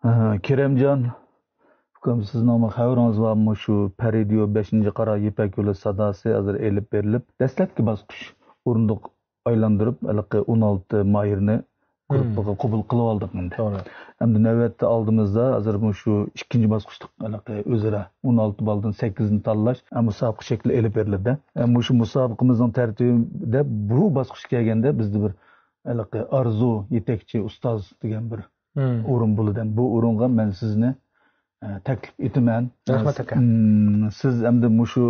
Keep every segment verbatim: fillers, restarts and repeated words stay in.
ھە، كېرەمجان ئۇكام، سىزنىڭمۇ خەۋىرىڭىز بارمۇ؟ شۇ پەرىدىيو بەشىنچى قارا يىپەك يولى ساداسى ھازىر ئېلىپ بېرىلىپ، دەسلەپكى باسقۇچ ئورۇندۇق ئايلاندۇرۇپ، ھېلىقى ئون ئالتە ماھىرنى گۇرۇپپىغا قوبۇل قىلىۋالدۇق ئەمدى. توغرا. ئەمدى نۆۋەتتە ئالدىمىزدا ھازىر مۇشۇ ئىككىنچى باسقۇچلۇق ھېلىقى ئۆزئارا ئون ئالتە بالدىن سەككىزنى تاللاش، ئە، مۇسابىقە شەكلىدە ئېلىپ بېرىلىدۇ. ئە، مۇشۇ مۇسابىقىمىزنىڭ تەرتىپىدە بۇ باسقۇچقا كەلگەندە بىزدە بىر ھېلىقى ئارزۇ يېتەكچى ئۇستاز دېگەن بىر ئورۇن بولىدۇ. بۇ ئورۇنغا مەن سىزنى، ئە، تەكلىپ ئېتىمەن. رەھمەت، ئاكا. مم، سىز ئەمدى مۇشۇ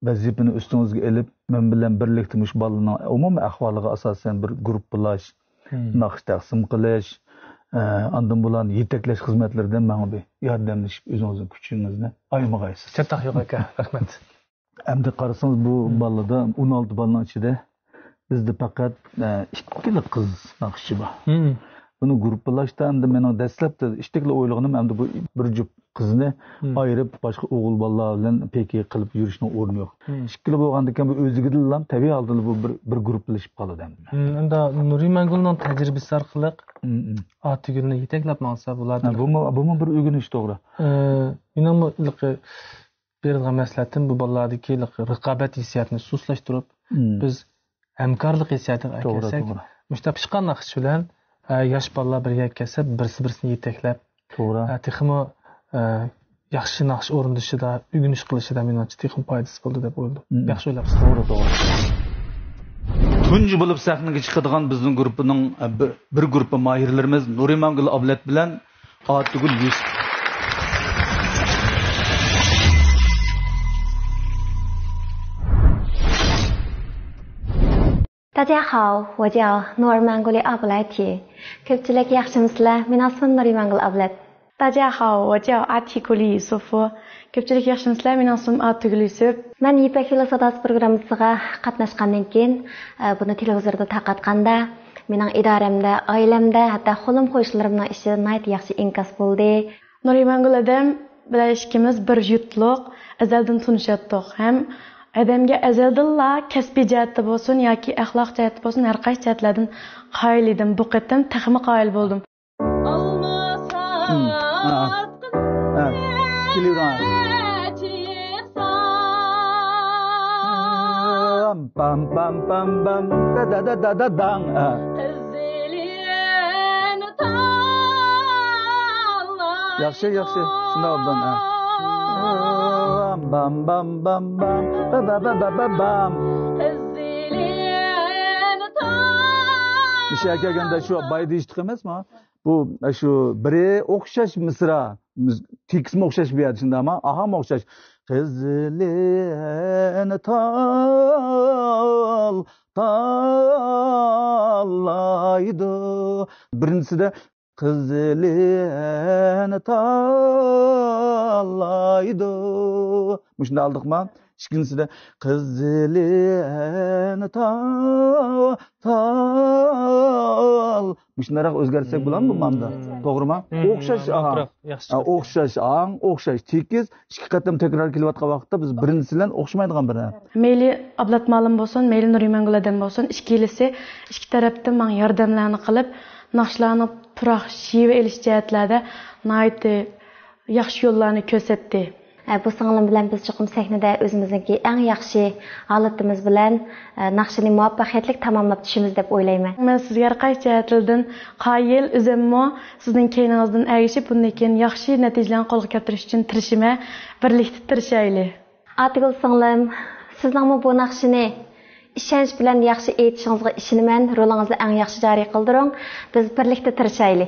ۋەزىپىنى ئۈستىڭىزگە ئېلىپ، مەن بىلەن بىرلىكتە مۇشۇ بالىنىڭ ئومۇمىي ئەھۋالىغا ئاساسەن بىر گۇرۇپپىلاش، ناخشا تەقسىم قىلىش، ئە، ئاندىن بۇلارنى يېتەكلەش خىزمەتلىرىدە ماڭا بىر ياردەملىشىپ، ئۆزىڭىزنىڭ كۈچىڭىزنى ئايىمىغايسىز. چاتاق يوق، ئاكا. رەھمەت. ئەمدى قارىسىڭىز، بۇ بالىدا، ئون ئالتە بالىنىڭ ئىچىدە بىزدە پەقەت، ئە، ئىككىلا قىز ناخشىچى بار. بۇنى گۇرۇپپىلاشتا ئەمدى مېنىڭ دەسلەپتە ئىتتىكلا ئويلىغىنىم، ئەمدى بۇ بىر جۈپ قىزنى ئايرىپ، باشقا ئوغۇل بالىلار بىلەن پېكى قىلىپ يۈرۈشنىڭ ئورنى يوق. ئىككىلا بولغاندىكىن، بۇ ئۆزلۈكىدىنلا تەبىئىي ھالدا بۇ بىر، بىر گۇرۇپپىلىشىپ قالىدۇ ئەمدى. ئەمدى نۇرىمانگۈلنىڭ تەجرىبىسى ئارقىلىق ئاتىگۈلنى يېتەكلەپ ماڭسا بولىدۇ. ھە، بۇمۇ، بۇمۇ بىر ئۆگىنىش، توغرا. ئە، مېنىڭمۇ ھېلىقى بېرىدىغان مەسلىھەتىم بۇ بالىلاردىكى رىقابەت ھېسسىياتىنى سۇسلاشتۇرۇپ، بىز ھەمكارلىق ھېسسىياتىغا توغرا، كەلسەك، توغرا. مۇشۇنداق پىشقان ناخشىچى بىلەن، ئە، ياش بالىلار بىرگە كەلسە، بىرسى بىرسىنى يېتەكلەپ، توغرا. ئە، تېخىمۇ، ئە، ياخشى ناخشا ئورۇندىشىدا، ئۆگىنىش قىلىشىدا مېنىڭچە تېخىمۇ پايدىسى بولىدۇ دەپ ئويلىدىم. ياخشى ئويلاپسىز. توغرا، توغرا. تۇنجى بولۇپ سەھنىگە چىقىدىغان بىزنىڭ گۇرۇپپىنىڭ، ئە، بىر، بىر گۇرۇپپا ماھىرلىرىمىز نۇرىمانگۈل ئابلەت بىلەن ئاتىگۈل يۈسۈپ. 大家好，我叫努尔曼古里阿布莱提。 كۆپچىلىك ياخشىمۇسىلەر؟ مېنىڭ ئىسمىم نۇرىمانگۈل ئابلەت. 大家好，我叫阿提古里苏夫。 كۆپچىلىك ياخشىمۇسىلەر؟ مېنىڭ ئىسمىم ئاتىگۈل يۈسۈپ. مەن يىپەك يولى ساداسى پروگراممىسىغا قاتناشقاندىن كېيىن، ئە، بۇنى تېلېۋىزوردا تارقاتقاندا، مېنىڭ ئىدارەمدە، ئائىلەمدە، ھەتتا خولۇم قوشنىلىرىمنىڭ ئىچىدە ناھايىتى ياخشى ئىنكاس بولدى. نۇرىمانگۈل ئادەم بىلەن ئىككىمىز بىر يۇرتلۇق، ئەزەلدىن تونۇشاتتۇق. ھەم ئادەمگە ئەزەلدىنلا كەسپىي جەھەتتە بولسۇن ياكى ئەخلاق جەھەتتە بولسۇن، ھەر قايسى جەھەتلەردىن قايىل ئىدىم. بۇ قېتىم تېخىمۇ قايىل بولدۇم. ھىم، ھە، ھە. كېلىۋېرىڭ. بام، بام، بام، بام. دا، دا، دا، دا، دا، داڭ. ھە. ياخشى، ياخشى. شۇنداق ئوبدان، ھە. بام، بام، بام، بام. با، با، با، با، با، بام. مۇشۇ يەرگە كەلگەندە شۇ باي دېيىشلىق ئەمەسمۇ؟ بۇ، شۇ بىرى ئوخشاش مىسرا، تېكىستمۇ ئوخشاش بۇ يەردە، شۇنداقمۇ؟ ئاھاڭمۇ ئوخشاش. قىزىلىن تال تاللايدۇ. بىرىنچىسىدە قىزىلىن تاللايدۇ. مۇشۇنداق ئالدۇقما؟ ئىككىنچىسىدە قىزىلىن تال تال. مۇشۇنداقراق ئۆزگەرتسەك بولامدۇ ماندا؟ توغرىما؟ ئوخشاش ئاھاڭ. ئوخشاش ئاھاڭ، ئوخشاش تېكىست، ئىككى قېتىم تەكرار كېلىۋاتقان ۋاقىتتا بىز بىرىنچىسى بىلەن ئوخشىمايدىغان بىر نەرسە. مەيلى ئابلەت مالىم بولسۇن، مەيلى نۇرىمانگۈل ئادەم بولسۇن، ئىككىلىسى ئىككى تەرەپتىن ماڭا ياردەملەرنى قىلىپ، ناخشىلارنى پۇراق شېۋە ئېلىش جەھەتلەردە ناھايىتى ياخشى يوللارنى كۆرسەتتى. ئە، بۇ سىڭلىم بىلەن بىز چوقۇم سەھنىدە ئۆزىمىزنىڭكى ئەڭ ياخشى ھالىتىمىز بىلەن، ئە، ناخشىنى مۇۋەپپەقىيەتلىك تاماملاپ چۈشىمىز دەپ ئويلايمەن. مەن سىزگە ھەر قايسى جەھەتلەردىن قايىل، ئۆزۈممۇ سىزنىڭ كەينىڭىزدىن ئەگىشىپ، بۇندىن كېيىن ياخشى نەتىجىلەرنى قولغا كەلتۈرۈش ئۈچۈن تىرىشىمەن. بىرلىكتە تىرىشايلى. ئاتىگۈل سىڭلىم، سىزنىڭمۇ بۇ ناخشىنى ئىشەنچ بىلەن ياخشى ئېيتىشىڭىزغا ئىشىنىمەن. رولىڭىزنى ئەڭ ياخشى جارى قىلدۇرۇڭ. بىز بىرلىكتە تىرىشايلى.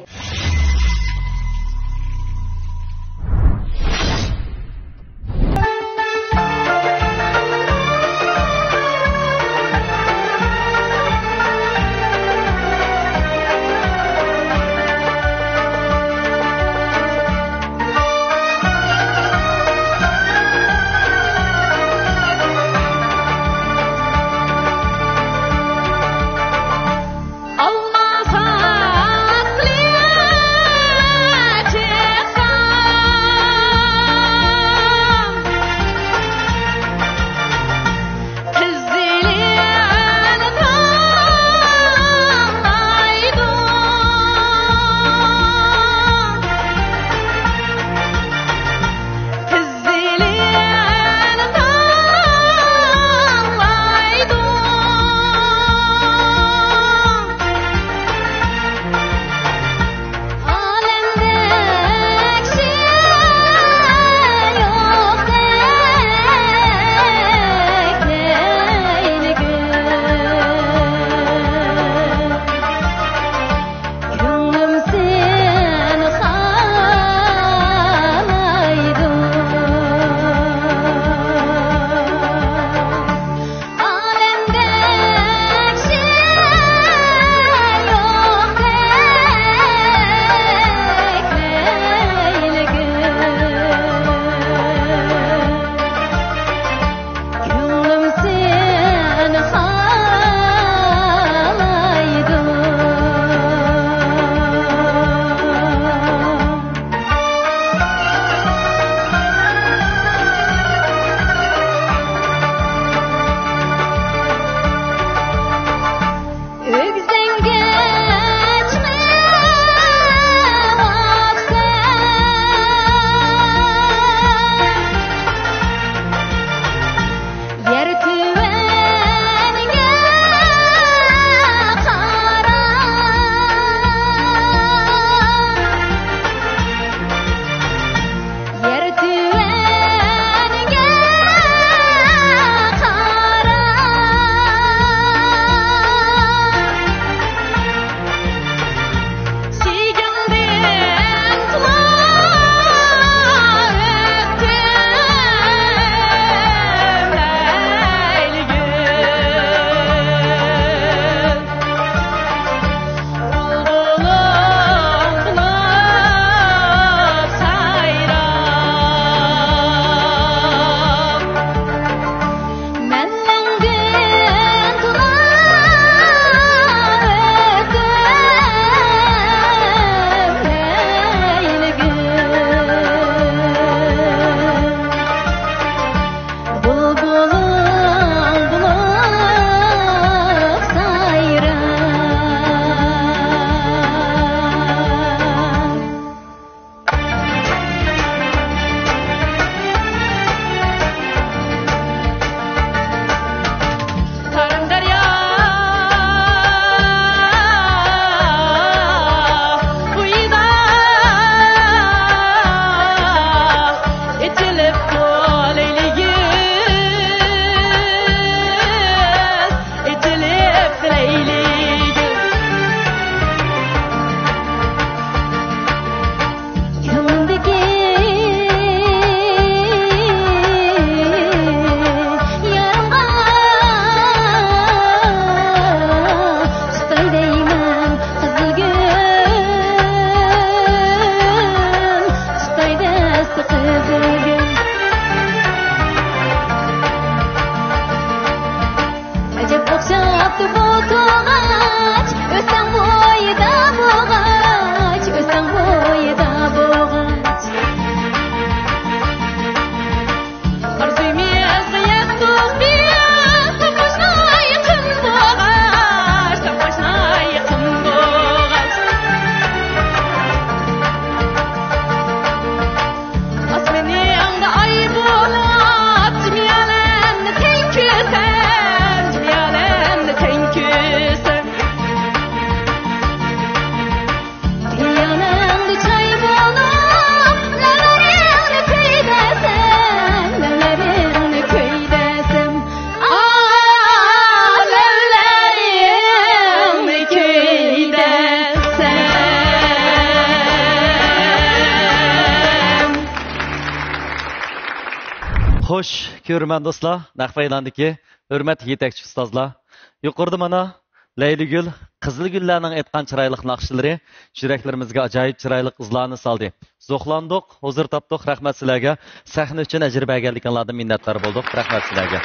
خوش، كۆرۈرمەن دوستلار، نەق مەيداندىكى ھۆرمەتلىك يېتەكچى ئۇستازلار. يۇقىرىدا مانا لەيلىگۈل، قىزىلگۈللەرنىڭ ئېيتقان چىرايلىق ناخشىلىرى يۈرەكلىرىمىزگە ئاجايىپ چىرايلىق ئىزلارنى سالدى. زوقلاندۇق، ھۇزۇر تاپتۇق، رەھمەت سىلەرگە. سەھنە ئۈچۈن ئەجىر بەرگەنلىكىڭلاردىن مىننەتدار بولدۇق، رەھمەت سىلەرگە.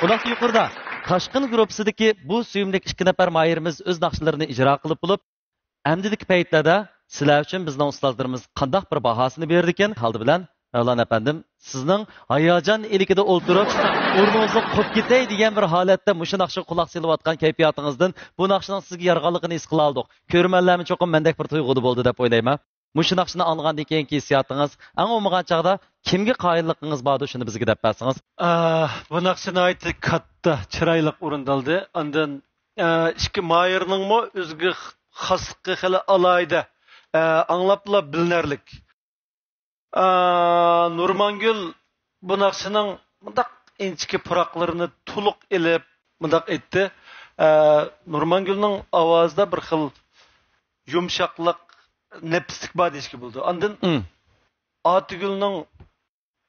بۇنداقتا يۇقىرىدا تاشقىن گۇرۇپپىسىدىكى بۇ سۆيۈملۈك ئىككى نەپەر ماھىرىمىز ئۆز ناخشىلىرىنى ئىجرا قىلىپ بولۇپ، ئەمدىدىكى پەيتلەردە سىلەر ئۈچۈن بىزنىڭ ئۇستازلىرىمىز قانداق بىر باھاسىنى بېرىدىكىن؟ ئالدى بىلەن، مەۋلان ئەپەندىم، سىزنىڭ ھاياجان ئىلكىدە ئولتۇرۇپ، ئورنىڭىزدىن قوپۇپ كېتەي دېگەن بىر ھالەتتە مۇشۇ ناخشىغا قۇلاق سېلىۋاتقان كەيپىياتىڭىزدىن بۇ ناخشىنىڭ سىزگە يارىغانلىقىنى ھېس قىلالىدۇق. كۆرۈرمەنلەرمۇ چوقۇم مەندەك بىر تۇيغۇدا بولدى دەپ ئويلايمەن. مۇشۇ ناخشىنى ئاڭلىغاندىن كېيىنكى ھېسسىياتىڭىز، ئەڭ بولمىغان چاغدا كىمگە قايىللىقىڭىز باردۇ، شۇنى بىزگە دەپ بەرسىڭىز. ئا، بۇ ناخشا ناھايىتى كاتتا، چىرايلىق ئورۇندالدى. ئاندىن، ئا، ئىككى ماھىرنىڭمۇ ئۆزىگە خاسلىقى خېلى ئالاھىدە، ئا، ئاڭلاپلا بىلىنەرلىك. ئا، نۇرمانگۈل بۇ ناخشىنىڭ مۇنداق ئىنچىكە پۇراقلىرىنى تولۇق ئېلىپ، مۇنداق ئېيتتى. ئا، نۇرمانگۈلنىڭ ئاۋازىدا بىر خىل يۇمشاقلىق، نەپىسلىك بار دېيىشكە بولىدۇ. ئاندىن ئاتىگۈلنىڭ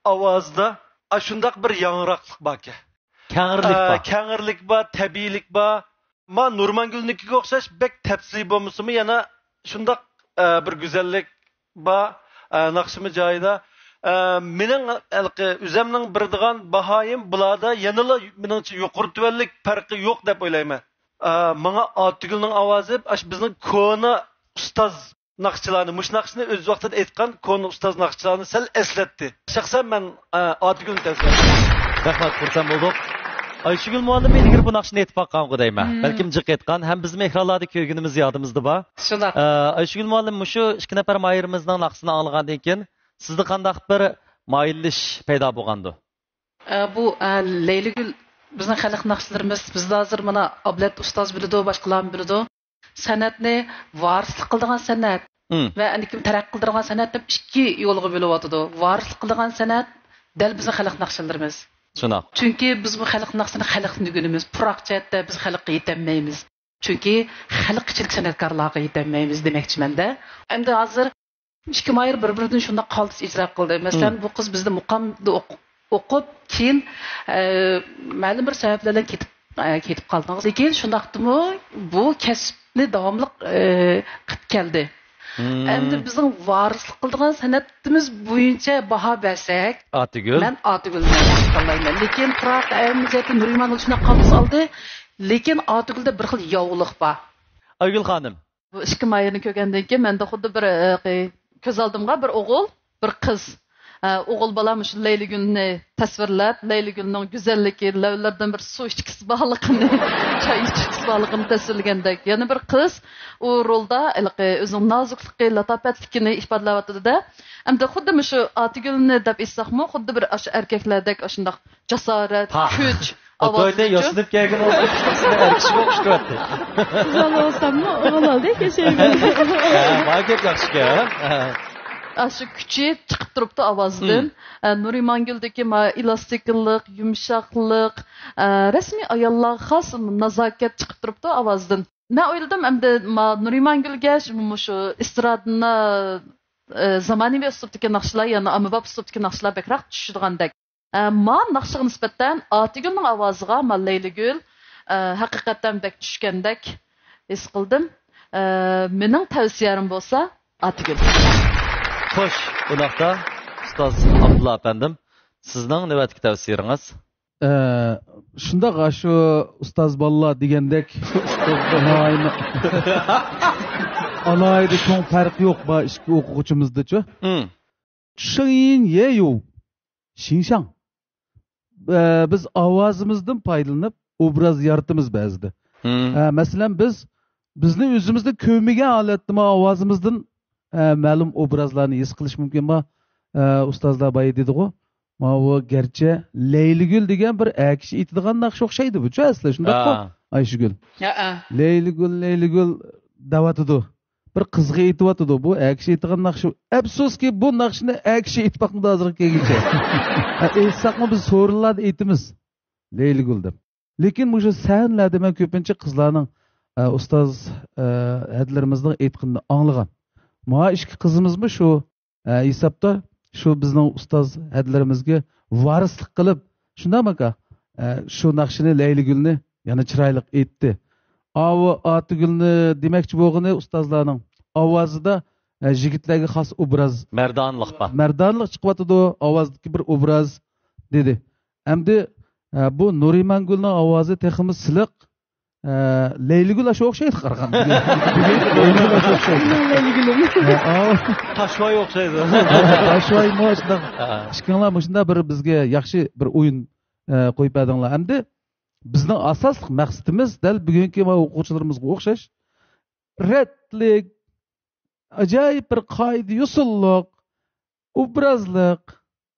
ئاۋازىدا ئاشۇنداق بىر ياڭراقلىق باركەن. كەڭرىلىك ئا، بار. كەڭرىلىك بار، تەبىئىيلىك بار. ما نۇرمانگۈلنىڭكىگە ئوخشاش بەك تەپسىلىي بولمىسىمۇ، يەنە شۇنداق، ئا، بىر گۈزەللىك بار. ئا، ناخشىمۇ جايىدا. ئا، مېنىڭ ھېلىقى ئۆزەمنىڭ بېرىدىغان باھايىم بۇلاردا يەنىلا مېنىڭچە يۇقىرى تۆۋەنلىك پەرقى يوق دەپ ئويلايمەن. ئا، ماڭا ئاتىگۈلنىڭ ئاۋازى ئاشۇ بىزنىڭ كونا ئۇستاز ناخشىلارنى، مۇشۇ ناخشىنى ئۆز ۋاقتىدا ئېيتقان كونا ئۇستاز ناخشىلارنى سەل ئەسلەتتى. شەخسەن مەن، ئە، ئاتىگۈلنى تەۋسىيە قىلىمەن. رەھمەت، خۇرسەن بولدۇق. ئايشىگۈل مۇئەللىم ئىلگىرى بۇ ناخشىنى ئېيتىپ باققانغۇ دەيمەن. مم. بەلكىم جىق ئېيتقان، ھەم بىزمۇ ئېكرانلاردا كۆرگىنىمىز يادىمىزدا بار. شۇنداق. ئە، ئايشىگۈل مۇئەللىم، مۇشۇ ئىككى نەپەر ماھىرىمىزنىڭ ناخشىسىنى ئاڭلىغاندىن كېيىن سىزدە قانداق بىر مايىللىشىش پەيدا بولغاندۇ؟ ئە، بۇ، ئە، لەيلىگۈل بىزنىڭ خەلق ناخشىلىرىمىز، بىزدە ھازىر مانا ئابلەت ئۇستاز بىلىدۇ، باشقىلارمۇ بىلىدۇ. سەنئەتنى ۋارىسلىق قىلىدىغان سەنئەت. مم. ۋە ئاندىن كېيىن تەرەققىي قىلدۇرغان سەنئەت دەپ ئىككى يولغا بۆلۈۋاتىدۇ. ۋارىسلىق قىلىدىغان سەنئەت دەل بىزنىڭ خەلق ناخشىلىرىمىز. شۇنداق. چۈنكى بىز بۇ خەلق ناخشىسىنى خەلقتىن ئۆگىنىمىز. پۇراق جەھەتتە بىز خەلققە يېتەلمەيمىز. چۈنكى خەلق ئىچىدىكى سەنئەتكارلارغا يېتەلمەيمىز دېمەكچىمەن-دە. ئەمدى ھازىر ئىككى ماھىر بىر-بىرىدىن شۇنداق قالتىس ئىجرا قىلدى. مەسىلەن، مم. بۇ قىز بىزدە مۇقامدا ئوق-، ئوقۇپ، كېيىن، ئە، مەلۇم بىر سەۋەبلەر بىلەن كېتىپ، ئە، كېتىپ قالدىڭىز. لېكىن شۇنداقتىمۇ بۇ كەسىپنى داۋاملىق، ئە، قىلىپ كەلدى. مم. ئەمدى بىزنىڭ ۋارىسلىق قىلىدىغان سەنئىتىمىز بويىچە باھا بەرسەك، ئاتىگۈل. مەن ئاتىگۈلنى تاللايمەن. لېكىن پۇراق ئەمىزەتتە نۇرىمانگۈل شۇنداق قالتىس ئالدى. لېكىن ئاتىگۈلدە بىر خىل ياۋىلىق بار. ئايگۈل خانىم. بۇ ئىككى ماھىرنى كۆرگەندىن كېيىن مەندە خۇددى بىر، ئە، كۆز ئالدىمغا بىر ئوغۇل، بىر قىز. ئە، ئوغۇل بالا مۇشۇ لەيلىگۈلنى تەسۋىرلەپ، لەيلىگۈلنىڭ گۈزەللىكى، لەۋلىرىدىن بىر سۇ ئىچكۈسى بارلىقىنى، چاي ئىچكۈسى بارلىقىنى تەسۋىرلىگەندەك. يەنە بىر قىز ئۇ رولدا ھېلىقى ئۆزىنىڭ نازۇكلۇقى، لاتاپەتلىكىنى ئىپادىلەۋاتىدۇ-دە. ئەمدى خۇددى مۇشۇ ئاتىگۈلنى دەپ ئېيتساقمۇ، خۇددى بىر ئاشۇ ئەركەكلەردەك ئاشۇنداق جاسارەت، پاھ. كۈچ، ئوتايتە ئاۋازلىرىچۇ؟ ياسىنىپ كەلگەن ئوغۇل ئىككىسىنى ئەركىشىگە ئوخشىتىۋەتتى. قىز بالا بولساممۇ، ئوغۇل ئالدى كەشەيگەن. ھە، ما گەپ ياخشىكەن. ھە. ئاشۇ كۈچى چىقىپ تۇرۇپتۇ ئاۋازىدىن. مم. ئە، نۇرىمانگۈلدىكى ما ئېلاستىكلىق، يۇمشاقلىق، ئە، رەسمىي ئاياللارغا خاس نازاكەت چىقىپ تۇرۇپتۇ ئاۋازىدىن. مەن ئويلىدىم، ئەمدى ما نۇرىمانگۈلگە شۇ، مۇشۇ ئېسترادىنى، ئە، زامانىۋى ئۇسلۇبتىكى ناخشىلار، يەنى ئاممىباب ئۇسلۇبتىكى ناخشىلار بەكرەك چۈشىدىغاندەك. ئە، ما ناخشىغا نىسبەتەن ئاتىگۈلنىڭ ئاۋازىغا ما لەيلىگۈل، ئە، ھەقىقەتەن بەك چۈشكەندەك ھېس قىلدىم. ئە، مېنىڭ تەۋسىيەم بولسا ئاتىگۈل. خوش، ئۇنداقتا ئۇستاز ئابدۇللا ئەپەندىم، سىزنىڭ نۆۋەتتىكى تەۋسىيىڭىز؟ ئە، شۇنداق، ئاشۇ ئۇستاز بالىلار دېگەندەك، ئالاھىدە، ئالاھىدە چوڭ پەرق يوق، بار ئىككى ئوقۇغۇچىمىزدىچۇ. مم. شېڭيىن يېيۇ، شىڭشاڭ. ئە، بىز ئاۋازىمىزدىن پايدىلىنىپ ئوبراز يارىتىمىز بەزىدە. مم. ئە، مەسىلەن، بىز بىزنى ئۆزىمىزدە كۆرمىگەن ھالەتتىمۇ ئاۋازىمىزدىن، ئە، مەلۇم ئوبرازلارنى ھېس قىلىش مۇمكىن. ما، ئە، ئۇستازلار بايا دېدىغۇ، ماۋۇ گەرچە لەيلىگۈل دېگەن بىر ئەر كىشى ئېيتىدىغان ناخشا ئوخشايدۇ، بۇچۇ ئەسلى، شۇنداققۇ، ھە. ئايشىگۈل؟ ھەئە. لەيلىگۈل، لەيلىگۈل دەۋاتىدۇ. بىر قىزغا ئېيتىۋاتىدۇ. بۇ ئەر كىشى ئېيتىدىغان ناخشا. ئەپسۇسكى، بۇ ناخشىنى ئەر كىشى ئېيتىپ باقمىدى ھازىرغا كەلگۈچە. ھە، ئېيتساقمۇ بىز سورۇنلاردا ئېيتىمىز. لەيلىگۈل دەپ. لېكىن مۇشۇ سەھنىلەردە مەن كۆپىنچە قىزلارنىڭ، ئە، ئۇستاز، ئە، ھەدىلىرىمىزنىڭ ئېيتقىنىنى ئاڭلىغان. ماۋۇ ئىككى قىزىمىزمۇ شۇ، ئە، ھېسابتا شۇ بىزنىڭ ئۇستاز ھەدىلىرىمىزگە ۋارىسلىق قىلىپ، شۇنداقمۇ ئاكا؟ ئە، شۇ ناخشىنى، لەيلىگۈلنى يەنە چىرايلىق ئېيتتى. ئاۋۇ ئاتىگۈلنى دېمەكچى بولغىنى ئۇستازلارنىڭ ئاۋازىدا، ئە، يىگىتلەرگە خاس ئوبراز، مەردانلىق بار. مەردانلىق چىقىۋاتىدۇ، ئاۋازدىكى بىر ئوبراز دېدى. ئەمدى، ئە، بۇ نۇرىمانگۈلنىڭ ئاۋازى تېخىمۇ سىلىق. ئە، لەيلىگۈل ئاشۇ ئوخشايدۇ قارىغاندا. لەيلىگۈل ئاشۇ ئوخشايدۇ. لەيلىگۈلۈم. ئە، ئاۋۇ. تاشۋاي ئوخشايدۇ. تاشۋايمۇ شۇنداق. ھە. ئىككىڭلار مۇشۇنداق بىر بىزگە ياخشى بىر ئويۇن، ئە، قويۇپ بەردىڭلار. ئەمدى بىزنىڭ ئاساسلىق مەقسىتىمىز دەل بۈگۈنكى ماۋۇ ئوقۇغۇچىلىرىمىزغا ئوخشاش رەتلىك، ئاجايىپ بىر قائىدە يوسۇنلۇق، ئوبرازلىق،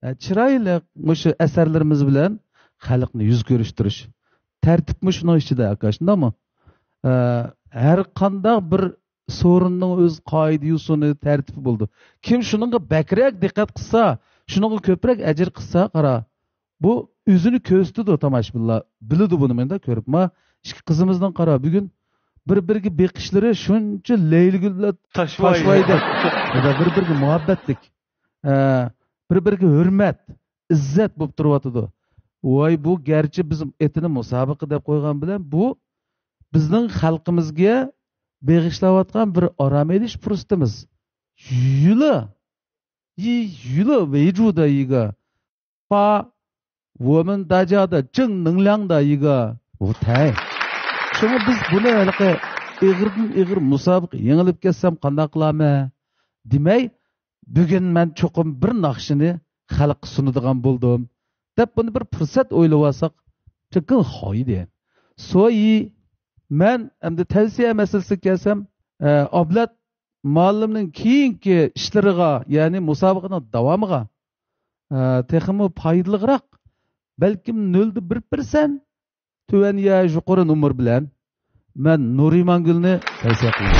ئە، چىرايلىق مۇشۇ ئەسەرلىرىمىز بىلەن خەلقنى يۈز كۆرۈشتۈرۈش. تەرتىپمۇ شۇنىڭ ئىچىدە، ئاكا، شۇنداقمۇ؟ ئە، ھەر قانداق بىر سورۇننىڭ ئۆز قائىدە يوسۇنى، تەرتىپى بولىدۇ. كىم شۇنىڭغا بەكرەك دىققەت قىلسا، شۇنىڭغا كۆپرەك ئەجىر قىلسا، قارا، بۇ ئۆزىنى كۆرسىتىدۇ، تاماشىبىنلار بىلىدۇ بۇنى. مەندە كۆرۈپ، ما، ئىككى قىزىمىزنىڭ، قارا، بۈگۈن بىر-بىرىگە بېقىشلىرى شۇنچە لەيلىگۈل بىلەن تاشۋاي. تاشۋايدەك. بىر-بىرىگە مۇھەببەتلىك. ئە، بىر-بىرىگە ھۆرمەت، ئىززەت بولۇپ تۇرۇۋاتىدۇ. ۋاي، بۇ گەرچە بىز ئېتىنى مۇسابىقە دەپ قويغان بىلەن، بۇ بىزنىڭ خەلقىمىزگە بېغىشلاۋاتقان بىر ئارام ئېلىش پۇرسىتىمىز. يۈلا، يى، يۈلا ۋېيجۇدا يىگا. پا، ۋومېن داجادا، جىڭ نىڭلياڭدا يىگا. ۋۇ تەي. شۇڭا بىز بۇنى ھېلىقى ئېغىردىن ئېغىر مۇسابىقە يېڭىلىپ كەتسەم قانداق قىلامەن؟ دېمەي، بۈگۈن مەن چوقۇم بىر ناخشىنى خەلققە سۇنىدىغان بولدۇم، دەپ بۇنى بىر پۇرسەت ئويلىۋالساق، چېكىڭ خايدى. سويى، مەن ئەمدى تەۋسىيە مەسىلىسىگە كەلسەم، ئە، ئابلەت مۇئەللىمنىڭ كېيىنكى ئىشلىرىغا، يەنى مۇسابىقىنىڭ داۋامىغا، ئە، تېخىمۇ پايدىلىقراق، بەلكىم نۆلدە بىر پىرسەنت تۆۋەن يا يۇقىرى نومۇر بىلەن مەن نۇرىمانگۈلنى تەۋسىيە قىلىمەن.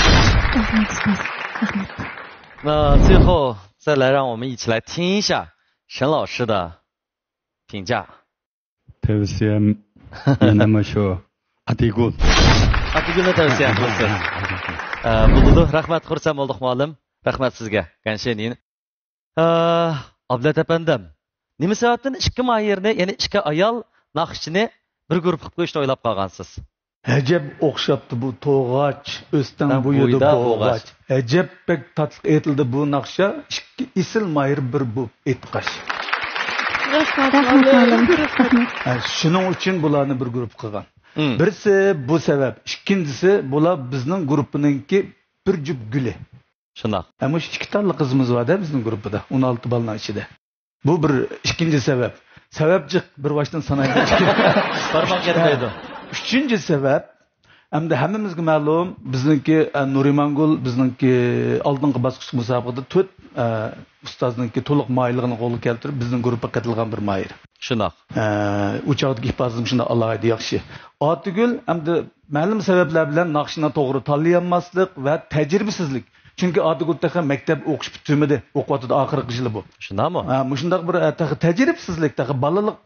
那最后再来让我们一起来听一下沈老师的评价。 تەۋسىيەم يەنە مانا شۇ ئاتىگۈل. ئاتىگۈلنى تەۋسىيە قىلىسىز. ئە، بولىدۇ. رەھمەت، خۇرسەن بولدۇق، مۇئەللىم. رەھمەت سىزگە. گەنشېنىن. ئە، ئابلەت ئەپەندىم، نېمە سەۋەبتىن ئىككى ماھىرنى، يەنى ئىككى ئايال ناخشىچىنى بىر گۇرۇپپا قىلىپ قويۇشنى ئويلاپ قالغانسىز؟ ئەجەب ئوخشاپتۇ بۇ توغاچ، ئۆستەڭ بويىدا بوغاچ. ئەجەب بەك تاتلىق ئېيتىلدى بۇ ناخشا، ئىككى ئېسىل ماھىر بىر بولۇپ ئېيتقاچ. رەھمەت، مۇئەللىم. ھە، شۇنىڭ ئۈچۈن بۇلارنى بىر گۇرۇپپا قىلغان. مم. بىرسى بۇ سەۋەب، ئىككىنچىسى بۇلار بىزنىڭ گۇرۇپپىنىڭكى بىر جۈپ گۈلى. شۇنداق. ھە، مۇشۇ ئىككى تاللا قىزىمىز بار-دە بىزنىڭ گۇرۇپپىدا، ئون ئالتە بالىنىڭ ئىچىدە. بۇ بىر ئىككىنچى سەۋەب. سەۋەب جىق، بىر باشتىن سانايلى. بارماق يەتمەيدۇ. ئۈچىنچى سەۋەب، ئەمدى ھەممىمىزگە مەلۇم، بىزنىڭكى، ئە، نۇرىمانگۈل بىزنىڭكى ئالدىنقى باسقۇچلۇق مۇسابىقىدە تۆت، ئە، ئۇستازنىڭكى تولۇق ماھىرلىقىنى قولغا كەلتۈرۈپ، بىزنىڭ گۇرۇپپىغا قېتىلغان بىر ماھىر. شۇنداق. ئە، ئۇ چاغدىكى ئىپادىسىمۇ شۇنداق ئالاھىدە ياخشى. ئاتىگۈل ئەمدى مەلۇم سەۋەبلەر بىلەن ناخشىنى توغرا تاللىيالماسلىق ۋە تەجرىبىسىزلىك. چۈنكى ئاتىگۈل تېخى مەكتەپ ئوقۇش پۈتتۈرمىدى، ئوقۇۋاتىدۇ، ئاخىرقى يىلى بۇ. شۇنداقمۇ؟ ھە، مۇشۇنداق بىر، ئە، تېخى تەجرىبىسىزلىك، تېخى بالىلىق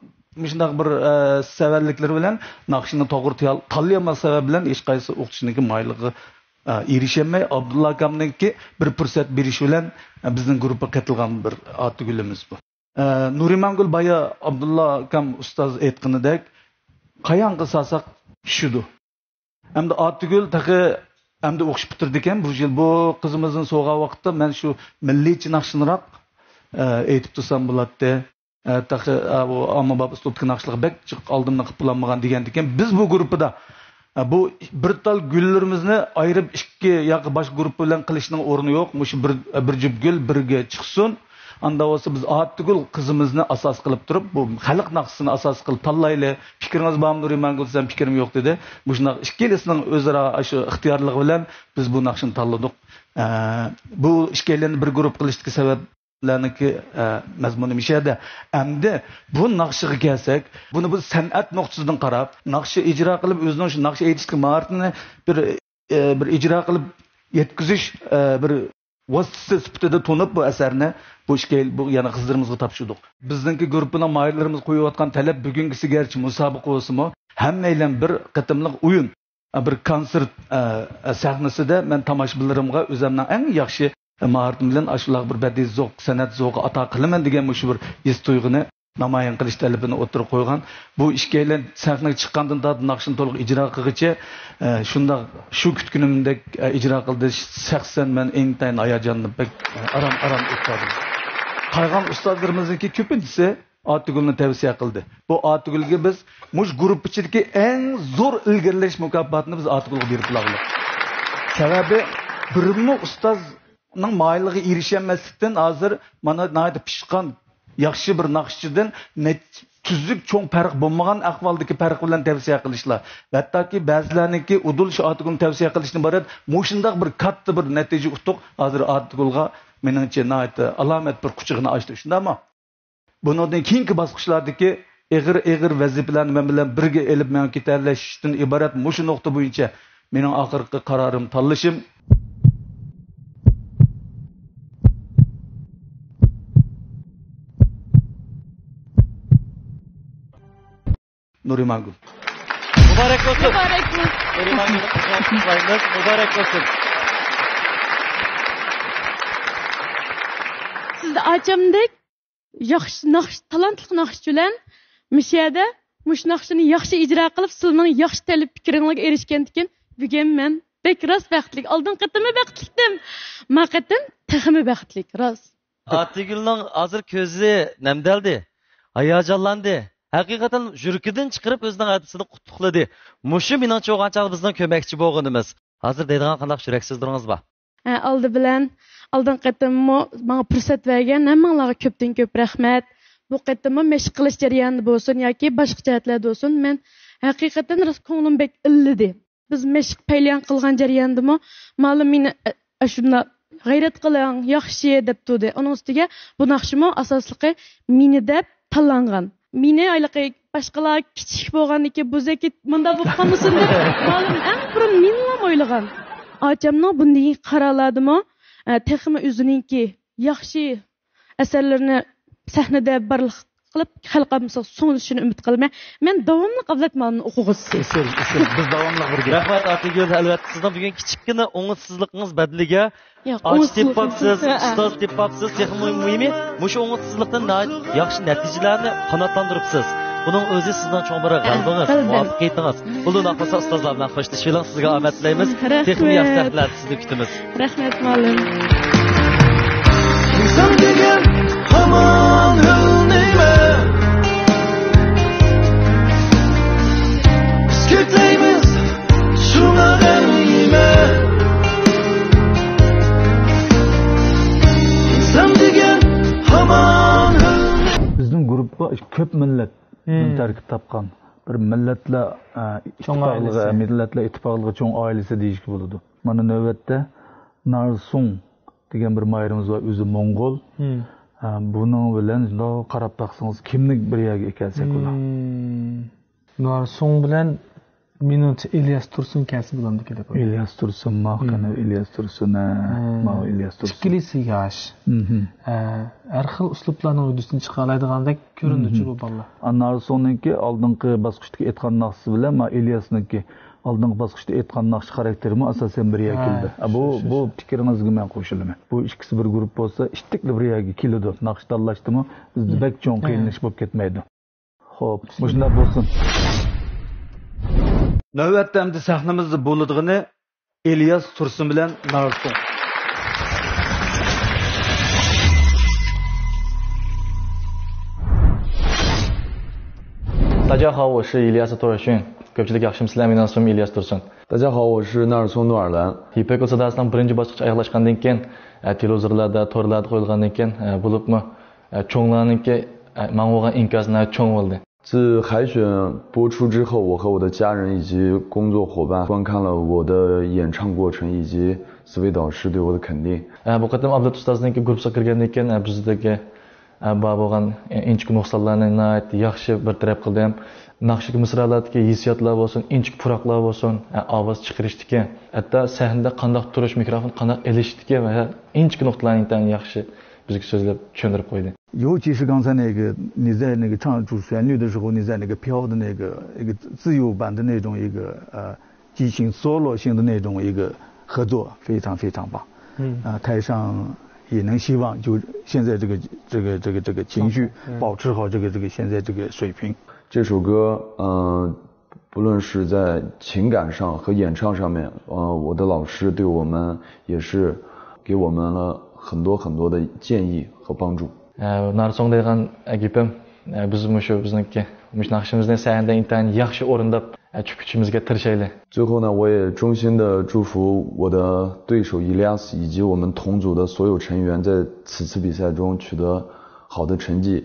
مۇشۇنداق بىر، ئە، سەۋەنلىكلىرى بىلەن ناخشىنى توغرا تال-، تاللىيالماس سەۋەب بىلەن ھېچقايسى ئوقۇتقۇچىنىڭكى ماھىرلىقىغا، ئە، ئېرىشەلمەي، ئابدۇللا ئاكامنىڭكى بىر پۇرسەت بېرىشى بىلەن، ئە، بىزنىڭ گۇرۇپپىغا قېتىلغان بىر ئاتىگۈلىمىز بۇ. ئە، نۇرىمانگۈل بايا ئابدۇللا ئاكام ئۇستاز ئېيتقىنىدەك، قايانغا سالساق چۈشىدۇ. ئەمدى ئاتىگۈل تېخى ئەمدى ئوقۇش پۈتتۈرىدىكەن بۇ يىل. بۇ قىزىمىزنى سوغان ۋاقىتتا مەن شۇ مىللىيچە ناخشىنىراق، ئە، ئېيتىپ تۇرسام بولاتتى. ئە، تېخى، ئە، بۇ ئاممىباب ئۇسلۇبتىكى ناخشىلارغا بەك جىق ئالدىمدىن قىلىپ بولالمىغان دېگەندىكىن، بىز بۇ گۇرۇپپىدا، ئە، بۇ بىر تال گۈللىرىمىزنى ئايرىپ ئىككى ياكى باشقا گۇرۇپپا بىلەن قىلىشنىڭ ئورنى يوق. مۇشۇ بىر، بىر جۈپ گۈل بىرگە چىقسۇن. ئاندا بولسا بىز ئاتىگۈل قىزىمىزنى ئاساس قىلىپ تۇرۇپ، بۇ خەلق ناخشىسىنى ئاساس قىلىپ تاللايلى. پىكرىڭىز بارمۇ نۇرىمانگۈل دېسەم، پىكرىم يوق دېدى. مۇشۇنداق ئىككىلىسىنىڭ ئۆزئارا شۇ ئىختىيارلىقى بىلەن بىز بۇ ناخشىنى تاللىدۇق. ئە، بۇ ئىككىيلەننى بىر گۇرۇپپا قىلىشتىكى سەۋەبلەرنىڭكى، ئە، مەزمۇنى مۇشۇ يەردە. ئەمدى بۇ ناخشىغا كەلسەك، بۇنى بۇ سەنئەت نۇقتىسىدىن قاراپ، ناخشا ئىجرا قىلىپ، ئۆزىنىڭ شۇ ناخشا ئېيتىشتىكى ماھارىتىنى بىر، ئە، بىر ئىجرا قىلىپ يەتكۈزۈش، ئە، بىر ۋاسىتىسى سۈپىتىدە تونۇپ، بۇ ئەسەرنى بۇ ئىككى، بۇ يەنە قىزلىرىمىزغا تاپشۇردۇق. بىزنىڭكى گۇرۇپپىنىڭ ماھىرلىرىمىز قويۇۋاتقان تەلەپ، بۈگۈنكىسى گەرچە مۇسابىقە بولسىمۇ، ھەممەيلەن بىر قېتىملىق ئويۇن، بىر كونسېرت، ئە، سەھنىسىدە مەن تاماشىبىنلىرىمغا ئۆزۈمنىڭ ئەڭ ياخشى ماھارىتىم بىلەن ئاشۇنداق بىر بەدىئىي زوق، سەنئەت زوقى ئاتا قىلىمەن دېگەن مۇشۇ بىر ھېس تۇيغۇنى نامايان قىلىش تەلىپىنى ئوتتۇرىغا قويغان. بۇ ئىككىيلەن سەھنىگە چىققاندىن تارتىپ ناخشىنى تولۇق ئىجرا قىلغىچە، ئە، شۇنداق شۇ كۈتكىنىمدەك، ئە، ئىجرا قىلدى. شەخسەن مەن ئىنتايىن ھاياجانلىنىپ بەك، ئە، ئارام، ئارام ئۆتكۈزدۈم. قالغان ئۇستازلىرىمىزنىڭكى كۆپىنچىسى ئاتىگۈلنى تەۋسىيە قىلدى. بۇ ئاتىگۈلگە بىز مۇشۇ گۇرۇپپا ئىچىدىكى ئەڭ زور ئىلگىرىلەش مۇكاپاتىنى بىز ئاتىگۈلگە بېرىپ باقلىق. سەۋەبى بىرمۇ ئۇستازنىڭ مايىللىقىغا ئېرىشەلمەسلىكتىن ھازىر مانا ناھايىتى پىشقان، ياخشى بىر ناخشىچىدىن نەچ-، تۈزۈك چوڭ پەرق بولمىغان ئەھۋالدىكى پەرق بىلەن تەۋسىيە قىلىشلار. ھەتتاكى بەزىلەرنىڭكى ئۇدۇل شۇ ئاتىگۈلنى تەۋسىيە قىلىشتىن ئىبارەت مۇشۇنداق بىر كاتتا بىر نەتىجە ئۇتۇق ھازىر ئاتىگۈلغا مېنىڭچە ناھايىتى ئالامەت بىر قۇچىقىنى ئاچتى. شۇنداقمۇ؟ بۇنىڭدىن كېيىنكى باسقۇچلاردىكى ئېغىر، ئېغىر ۋەزىپىلەرنى مەن بىلەن بىرگە ئېلىپ مېڭىپ كېتەلەشتىن ئىبارەت مۇشۇ نۇقتا بويىچە مېنىڭ ئاخىرقى قارارىم، تاللىشىم. نۇرىمانگۈل. مۇبارەك بولسۇن. مۇبارەك بولسۇن. نۇرىمانگۈلنى قۇتلۇقلايمىز. مۇبارەك بولسۇن. سىز ئاچامدەك ياخشى ناخشا، تالانتلىق ناخشىچى بىلەن مۇشۇ يەردە مۇشۇ ناخشىنى ياخشى ئىجرا قىلىپ، سىلىنىڭ ياخشى تەلەپ پىكرىڭلارغا ئېرىشكەندىكىن، بۈگۈن مەن بەك راست بەختلىك. ئالدىنقى قېتىممۇ بەختلىكتىم. ما قېتىم تېخىمۇ بەختلىك، راست. ئاتىگۈلنىڭ ھازىر كۆزى نەمدەلدى، ھاياجانلاندى. ھەقىقەتەن يۈرىكىدىن چىقىرىپ ئۆزىنىڭ ھەدىسىنى قۇتلۇقلىدى. مۇشۇ مېنىڭچە بولغان چاغدا بىزنىڭ كۆمەكچى بولغىنىمىز. ھازىر دەيدىغان قانداق يۈرەك سۆزلىرىڭىز بار؟ ھە، ئالدى بىلەن، ئالدىنقى قېتىممۇ ماڭا پۇرسەت بەرگەن ھەممىڭلارغا كۆپتىن كۆپ رەھمەت. بۇ قېتىممۇ مەشىق قىلىش جەريانىدا بولسۇن ياكى باشقا جەھەتلەردە بولسۇن، مەن ھەقىقەتەن راست كۆڭلۈم بەك ئىللىدى. بىز مەشىق پەيلىيان قىلغان جەرياندىمۇ مالىم مېنى، ئە، ئاشۇنداق غەيرەت قىلىڭ، ياخشى دەپ تۇردى. ئۇنىڭ ئۈستىگە بۇ ناخشىمۇ ئاساسلىقى مېنى دەپ تاللانغان. مېنى ھېلىقى باشقىلار كىچىك بولغاندىكىن بۇزەكى مۇنداق بولۇپ قالمىسۇن دەپ، مالىم ئەڭ بۇرۇن مېنىلا ئويلىغان. ئاچامنىڭ بۇندىن كېيىنكى قارارلاردىمۇ، ئە، تېخىمۇ ئۆزىنىڭكى ياخشى ئەسەرلىرىنى سەھنىدە بارلىق قىلىپ، خەلق ئاممىسىغا سۇنۇشىنى ئۈمىد قىلىمەن. مەن داۋاملىق ئابلەت مالىمنىڭ ئوقۇغۇچىسى. ئىسىل، ئىسىل. بىز داۋاملىق بىرگە. رەھمەت، ئاتىگۈل. ئەلۋەتتە، سىزنىڭ بۈگۈن كىچىككىنە ئوڭۇشسىزلىقىڭىز بەدىلىگە ياق، ئاچا تېپىپسىز، ئوڭۇشسىزلىقىڭىز، ھە. ئۇستاز تېپىپسىز. تېخىمۇ مۇھىمى، مۇشۇ ئوڭۇشسىزلىقتىن ناھايىتى ياخشى نەتىجىلەرنى قاناتلاندۇرۇپسىز. بۇنىڭ ئۆزى سىزنىڭ چوڭ بىر غەلىبىڭىز، غەلىبەم. مۇۋەپپەقىيىتىڭىز. بولدى، ئۇنداق بولسا ئۇستازلار بىلەن خوشلىشىۋېلىڭ. سىزگە ئومەت تىلەيمىز. رەھمەت. تېخىمۇ ياخشى سەھنىلەردە سىزنى كۈتىمىز. رەھمەت، مۇئەللىم. ئىنسان دېگەن ھامان ئۆلمەيمەن. بىز كۆكلەيمىز شۇڭا دەيمەن. ئىنسان دېگەن ھامان ئۆلمەيمەن. بىزنىڭ گۇرۇپپا كۆپ مىللەت مم. تەركىب تاپقان بىر مىللەتلەر، ئە، چوڭ ئىتتىپاقلىقى، ئائىلىسى. مىللەتلەر ئىتتىپاقلىقى چوڭ ئائىلىسى دېيىشكە بولىدۇ. مانا نۆۋەتتە نارسۇڭ دېگەن بىر ماھىرىمىز بار، ئۆزى موڭغۇل. مم. ئە، بۇنىڭ بىلەن شۇنداق قاراپ باقسىڭىز، كىمنى بىر يەرگە ئەكەلسەك ئۇلار. مم. نارسۇڭ بىلەن مېنىڭچە ئىلياس تۇرسۇن كەلسە بولامدىكىن دەپ ئويلايمەن. ئىلياس تۇرسۇنمۇ؟ مم. قېنى ئىلياس تۇرسۇن، ھە. مم. ماۋۇ ئىلياس تۇرسۇن. ئىككىلىسى ياش. مم. ئە، ھەر خىل ئۇسلۇبلارنىڭ ھۆددىسىدىن چىقالايدىغاندەك كۆرۈنىدۇچۇ مم. بۇ بالىلار. ئا، نارسۇڭنىڭكى ئالدىنقى باسقۇچتىكى ئېيتقان ناخشىسى بىلەن، ما، ئىلياسنىڭكى ئالدىنقى باسقۇچتا ئېيتقان ناخشا خاراكتېرىمۇ ئاساسەن بىر يەرگە ھە، كېلىدۇ. ھە، بۇ، شۇ، شۇ، بۇ شۇ. پىكرىڭىزگە مەن قوشۇلىمەن. بۇ ئىككىسى بىر گۇرۇپپا بولسا، ئىتتىكلا بىر يەرگە كېلىدۇ. ناخشا تاللاشتىمۇ بىز مم. بەك چوڭ ھە. قىينىلىش بولۇپ كەتمەيدۇ. خوپ، مۇشۇنداق بولسۇن. نۆۋەتتە ئەمدى سەھنىمىزدە بولىدىغىنى ئىلياس تۇرسۇن بىلەن نارسۇڭ. 大家好，我是 ئىلياس تۇرسۇن. كۆپچىلىك ياخشىمۇسىلەر؟ مېنىڭ ئىسمىم ئىلياس تۇرسۇن. 大家好，我是纳尔松努尔兰。 يىپەك يولى ساداسىنىڭ بىرىنچى باسقۇچى ئاياغلاشقاندىن كېيىن، ئە، تېلېۋىزورلاردا، تورلاردا قويۇلغاندىن كېيىن، ئە، بولۇپمۇ، ئە، چوڭلارنىڭكى، ئە، ماڭا بولغان ئىنكاسى ناھايىتى چوڭ بولدى. 自海选播出之后，我和我的家人以及工作伙伴观看了我的演唱过程以及四位导师对我的肯定。 ئە، بۇ قېتىم ئابلەت ئۇستازنىڭكى گۇرۇپپىسىغا كىرگەندىن كېيىن، ئە، بىزدىكى ئە، بار بولغان، ئە، ئىنچىكە نۇقسانلارنى ناھايىتى ياخشى بىر تەرەپ قىلدى. ھەم ناخشىدىكى مىسرالاردا ھېسسىياتلار بولسۇن، ئىنچىكە پۇراقلار بولسۇن، ئە، ئاۋاز چىقىرىشتىكى، ھەتتا سەھنىدە قانداق تۇرۇش، مىكروفون قانداق ئېلىشتىكى ۋە ھە، ئىنچىكە نۇقتىلارنى ئىنتايىن ياخشى بىزگە سۆزلەپ چۈشەندۈرۈپ قويدى. 尤其是刚才那个，你在那个唱主旋律的时候，你在那个飘的那个一个自由版的那种一个，呃，激情 solo 型的那种一个合作，非常非常棒。嗯。啊，台上也能希望就现在这个，这个，这个，这个情绪，嗯。保持好这个，这个现在这个水平。这首歌，呃，不论是在情感上和演唱上面，呃，我的老师对我们也是给我们了很多很多的建议和帮助。 ئە، نارسوڭ دەيدىغان، ئە، گېپىم، ئە، بىز مۇشۇ بىزنىڭكى، مۇشۇ ناخشىمىزنى سەھنىدە ئىنتايىن ياخشى ئورۇنداپ، ئە، چۈش كۆرۈشىمىزگە تىرىشايلى. 最后呢，我也衷心的祝福我的对手 Elias 以及我们同组的所有成员在此次比赛中取得好的成绩。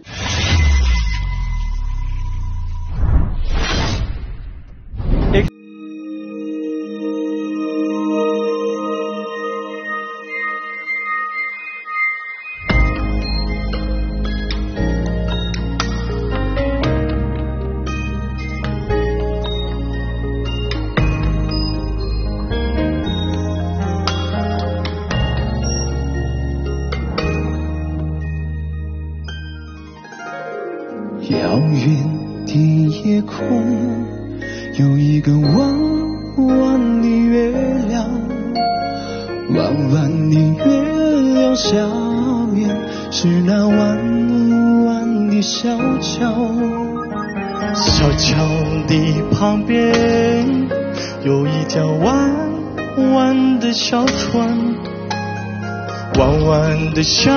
遥远的夜空，有一个弯弯的月亮，弯弯的月亮下面是那弯弯的小桥。小桥的旁边有一条弯弯的小船， 弯弯的小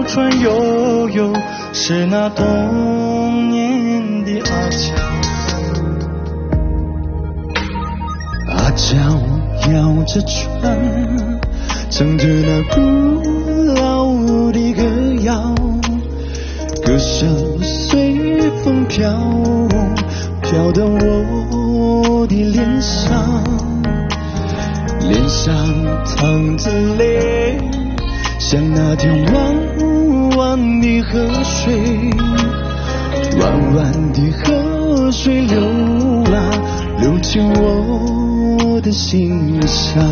船悠悠，是那童年的阿娇。阿娇摇着船，唱着那古老的歌谣，歌声随风飘，飘到我的脸上。 脸上淌着泪，像那条弯弯的河水，弯弯的河水流啊，流进我的心上。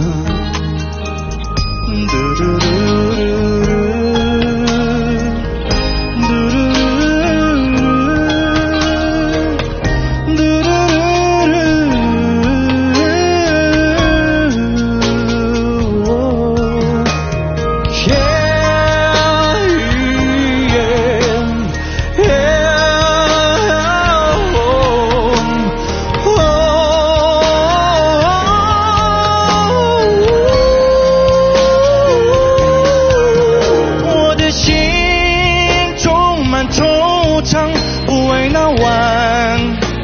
我的心充满惆怅，不为那弯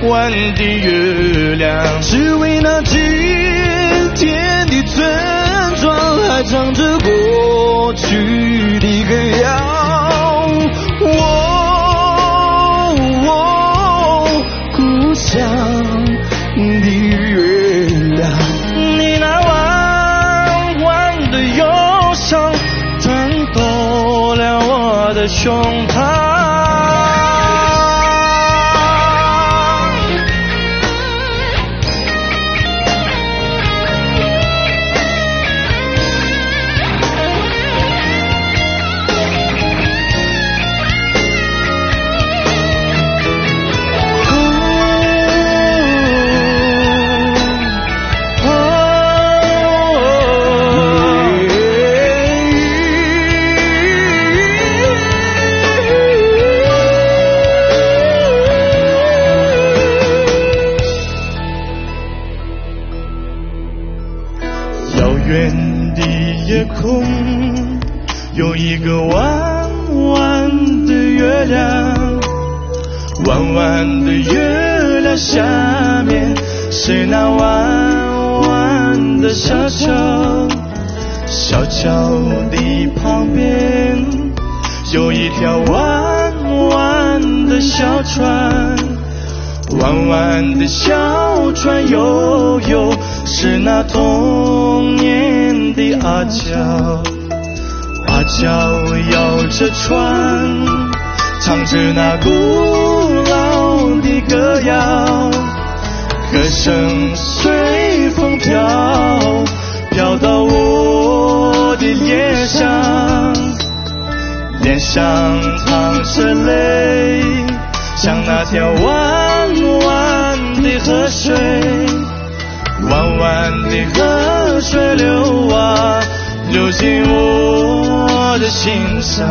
弯的月亮，只为那今天的村庄，还唱着过去的歌谣。哦，哦，故乡的月亮。你那弯弯的忧伤，穿透了我的胸遥远的夜空，有一个弯弯的月亮，弯弯的月亮下面是那弯弯的小桥，小桥的旁边有一条弯弯的小船， 弯弯的小船悠悠，是那童年的阿娇。阿娇摇着船，唱着那古老的歌谣，歌声随风飘，飘到我的脸上。 脸上淌着泪，像那条弯弯的河水，弯弯的河水流啊，流进我的心上。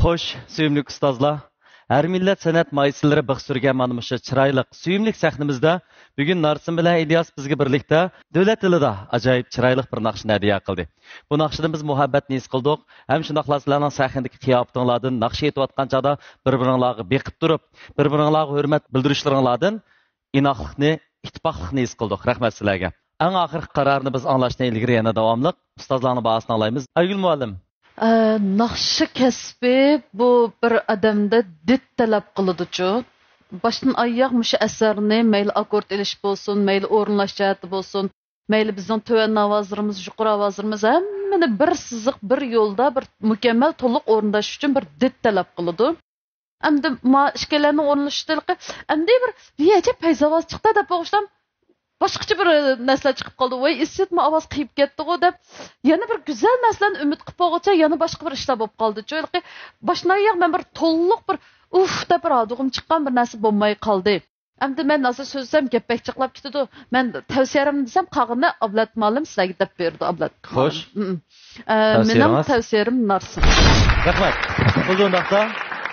خوش، سۆيۈملۈك ئۇستازلار! ھەر مىللەت سەنئەت مايسىلىرى بىخ سۈرگەن مانا مۇشۇ چىرايلىق، سۆيۈملۈك سەھنىمىزدە بۈگۈن نارسىن بىلەن ئىلياس بىزگە بىرلىكتە دۆلەت تىلىدا ئاجايىپ چىرايلىق بىر ناخشىنى ھەدىيە قىلدى. بۇ ناخشىدىن بىز مۇھەببەتنى ھېس قىلدۇق. ھەم شۇنداقلا سىلەرنىڭ سەھنىدىكى قىياپىتىڭلاردىن، ناخشا ئېيتىۋاتقان چاغدا بىر-بىرىڭلارغا بېقىپ تۇرۇپ، بىر-بىرىڭلارغا ھۆرمەت بىلدۈرۈشلىرىڭلاردىن ئىناقلىقنى، ئىتتىپاقلىقنى ھېس قىلدۇق. رەھمەت سىلەرگە. ئەڭ ئاخىرقى قارارنى بىز ئاڭلاشتىن ئىلگىرى يەنە داۋاملىق ئۇستازلارنىڭ باھاسىنى ئاڭلايمىز. ئايگۈل مۇئەللىم. ئە، ناخشا كەسپى بۇ بىر ئادەمدە دىت تەلەپ قىلىدۇچۇ. باشتىن ئاياغ مۇشۇ ئەسەرنى مەيلى ئاككورد ئېلىش بولسۇن، مەيلى ئورۇنلاش جەھەتتە بولسۇن، مەيلى بىزنىڭ تۆۋەن ئاۋازلىرىمىز، يۇقىرى ئاۋازلىرىمىز، ھەممىنى بىر سىزىق، بىر يولدا، بىر مۇكەممەل، تولۇق ئورۇنداش ئۈچۈن بىر دىت تەلەپ قىلىدۇ. ئەمدى ما ئىككىيلەننىڭ ئورۇنلىشىشىدىلىقى، ئەمدى بىر، ۋى ئەجەب پەيزى ئاۋاز چىقتى دەپ بولغۇچىلام باشقىچە بىر نەرسىلەر چىقىپ قالدى. ۋاي، ئىسسىتما ئاۋاز قىيىپ كەتتىغۇ دەپ، يەنە بىر گۈزەل نەرسىلەرنى ئۈمىد قىلىپ بولغۇچە يەنە باشقا بىر ئىشلار بولۇپ قالدىچۇ. ھېلىقى باشتىن ئاياغ مەن بىر تولۇق بىر ئۇف دەپ بىر ھادۇغۇم چىققان بىر نەرسە بولماي قالدى. ئەمدى مەن ھازىر سۆزلىسەم گەپ بەك جىقلاپ كېتىدۇ. مەن تەۋسىيەمنى دېسەم قالغىنىنى ئابلەت مۇئەللىم سىلەرگە دەپ بېرىدۇ، ئابلەت. خوش. مۇئەللىم. ئە، مېنىڭ تەۋسىيەم نارسىن. رەھمەت. بولدى ئۇنداقتا،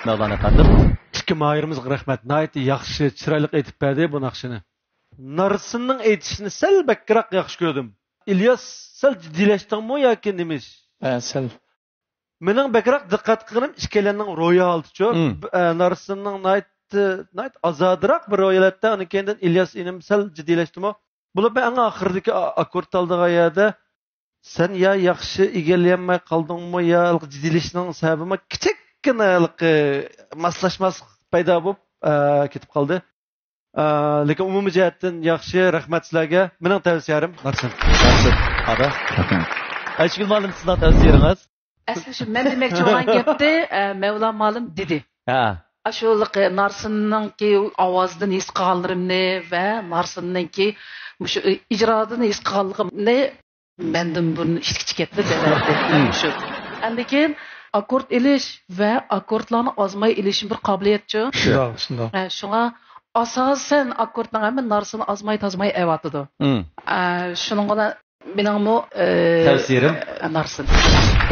مەۋلان ئەپەندىم. ئىككى ماھىرىمىزغا رەھمەت. ناھايىتى ياخشى، چىرايلىق ئېيتىپ بەردى بۇ ناخشىنى. نارسىننىڭ ئېيتىشىنى سەل بەكرەك ياخشى كۆردۈم. ئىلياس، سەل جىددىيلەشتىڭمۇ ياكى نېمە ئىش؟ ھە، سەل. مېنىڭ بەكرەك دىققەت قىلغىنىم ئىككىيلەننىڭ روھىي ھالىتىچۇ. مم. ب-، ئە، نارسىننىڭ ناھايىتى، ناھايىتى ئازادىراق بىر روھىي ھالەتتە، ئۇنىڭ كېيىندىن ئىلياس ئىنىم سەل جىددىيلەشتىمۇ. بولۇپمۇ ئەڭ ئاخىرىدىكى ئا-، ئاككورد ئالىدىغان يەردە سەن يا ياخشى ئىگىلىيەلمەي قالدىڭمۇ، يا جىددىيلىشىشنىڭ سەۋەبىمۇ كىچىككىنە ھېلىقى ماسلاشماسلىق پەيدا بولۇپ، ئە، كېتىپ قالدى. ئە، لېكىن ئومۇمىي جەھەتتىن ياخشى، رەھمەت سىلەرگە. مېنىڭ تەۋسىيەم نارسىن. نارسىن. ئادا. ئايشىگۈل مۇئەللىم، سىزنىڭ تەۋسىيەڭىز؟ ئەسلى شۇ مەن دېمەكچى بولغان گەپنى، ئە، مەۋلا مۇئەللىم دېدى. ھە. ئاشۇ نارسىننىڭكى ئاۋازىدىن ھېس قىلغانلىرىمنى ۋە نارسىننىڭكى مۇشۇ ئىجرادىن ھېس قىلغانلىقىمنى مەندىن بۇرۇن ئىشلىكچە كەتتى دەۋەردى. مم. شۇ. ئاندىن كېيىن ئاككورد ئېلىش ۋە ئاككوردلارنى ئازماي ئېلىشمۇ بىر قابىلىيەتچۇ. شۇنداق، شۇنداق. ھە، شۇڭا ئاساسەن ئاككوردنىڭ ھەممە نارسىنى ئازماي تازماي ئەۋاتىدۇ. مم. ئە، شۇنىڭغا مېنىڭمۇ، ئە، تەۋسىيەم، ئە، نارسىن.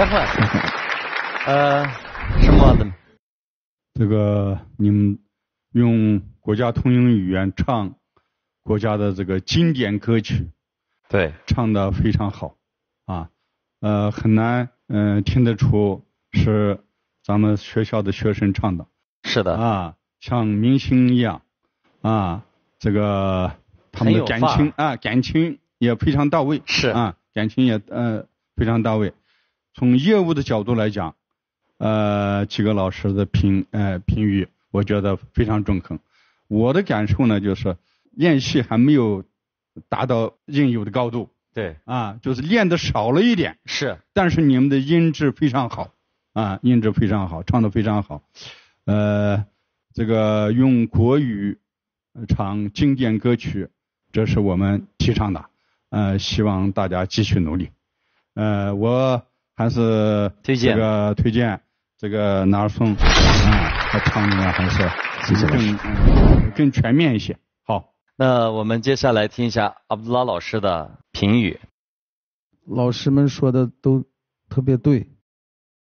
رەھمەت. ئە، شۇڭ مۇئەللىم. 这个你们用国家通用语言唱国家的这个经典歌曲， 对。 唱得非常好啊，呃，很难，呃，听得出是咱们学校的学生唱的。是的。啊，像明星一样啊，这个他们的感情，很有范儿。 啊，感情也非常到位。是。 啊，感情也，呃，非常到位。从业务的角度来讲，呃，几个老师的评，呃，评语，我觉得非常中肯。我的感受呢，就是练习还没有达到应有的高度。 对。 啊，就是练得少了一点。 是。 但是你们的音质非常好，啊，音质非常好，唱得非常好。呃，这个用国语唱经典歌曲，这是我们提倡的。呃，希望大家继续努力。呃，我还是推荐。这个推荐这个拿尔松，啊，他唱的还是更，嗯，更全面一些。好。那我们接下来听一下阿卜杜拉老师的评语。 老师们说的都特别对，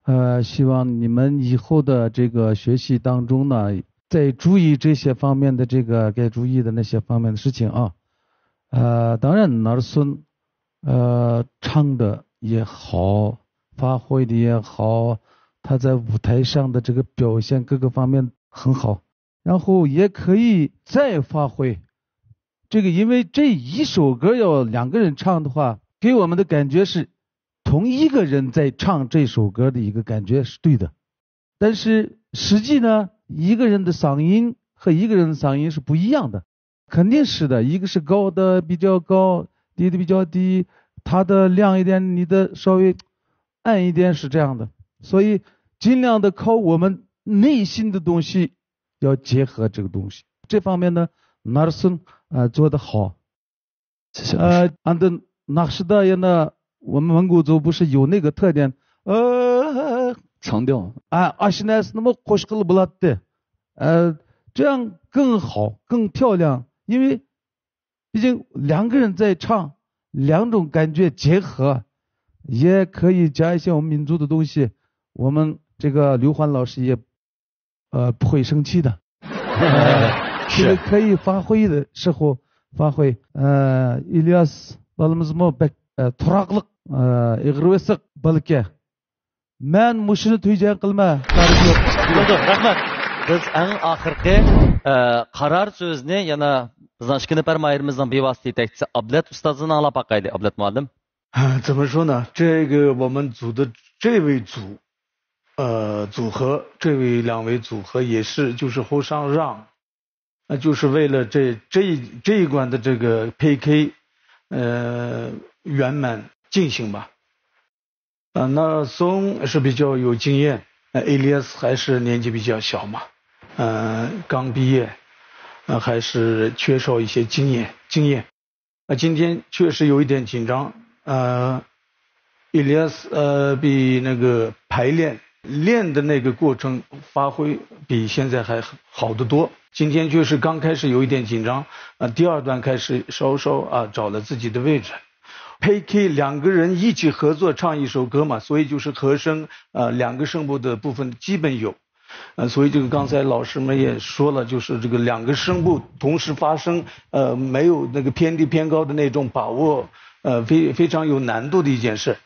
呃，希望你们以后的这个学习当中呢，再注意这些方面的这个该注意的那些方面的事情啊。呃，当然，拿尔松，呃，唱的也好，发挥的也好，他在舞台上的这个表现各个方面很好，然后也可以再发挥。这个，因为这一首歌要两个人唱的话，给我们的感觉是同一个人在唱这首歌的一个感觉是对的。但是实际呢，一个人的嗓音和一个人的嗓音是不一样的。肯定是的，一个是高的比较高，低的比较低，他的亮一点，你的稍微暗一点，是这样的。所以尽量的靠我们内心的东西，要结合这个东西。这方面呢，拿尔松，呃，做得好。谢谢老师。呃，anda ناخشىدا يەنە 我们蒙古族不是有那个特点，呃，强调。 ئا، ئاشۇ نەرسىنىمۇ قوشقىلى بولاتتى. 呃，这样更好，更漂亮，因为毕竟两个人在唱，两种感觉结合，也可以加一些我们民族的东西。我们这个刘欢老师也，呃，不会生气的，呃，是。 كۆيۈك كۆيۈك 发挥的时候发挥. ئە، ئىلياس بالىمىزمۇ بەك، ئە، تۇراقلىق، ئە، ئېغىر بېسىق بالىكەن. مەن مۇشۇنى تۈيجەڭ قىلمە. بولدى، رەھمەت. بىز ئەڭ ئاخىرقى، ئە، قارار سۆزنى يەنە بىزنىڭ ئىككى نەپەر ماھىرىمىزنىڭ بىۋاسىتە يېتەكچىسى ئابلەت ئۇستازدىن ئاڭلاپ باقايلى، ئابلەت مۇئەللىم. 怎么说呢？这个我们组的这位组 呃，组合，这位两位组合也是，就是互相让，那就是为了这，这一，这一关的这个 P K，呃，圆满进行吧。呃，那松是比较有经验，呃，Elias 还是年纪比较小嘛，呃，刚毕业，呃，还是缺少一些经验，经验。 啊，今天确实有一点紧张。呃，Elias，呃，比那个排练，练的那个过程发挥比现在还好得多。今天就是刚开始有一点紧张，呃，第二段开始稍稍，啊，找了自己的位置。P K 两个人一起合作唱一首歌嘛，所以就是和声，呃，两个声部的部分基本有。 呃，所以这个刚才老师们也说了，就是这个两个声部同时发声，呃，没有那个偏低偏高的那种把握，呃，非，非常有难度的一件事。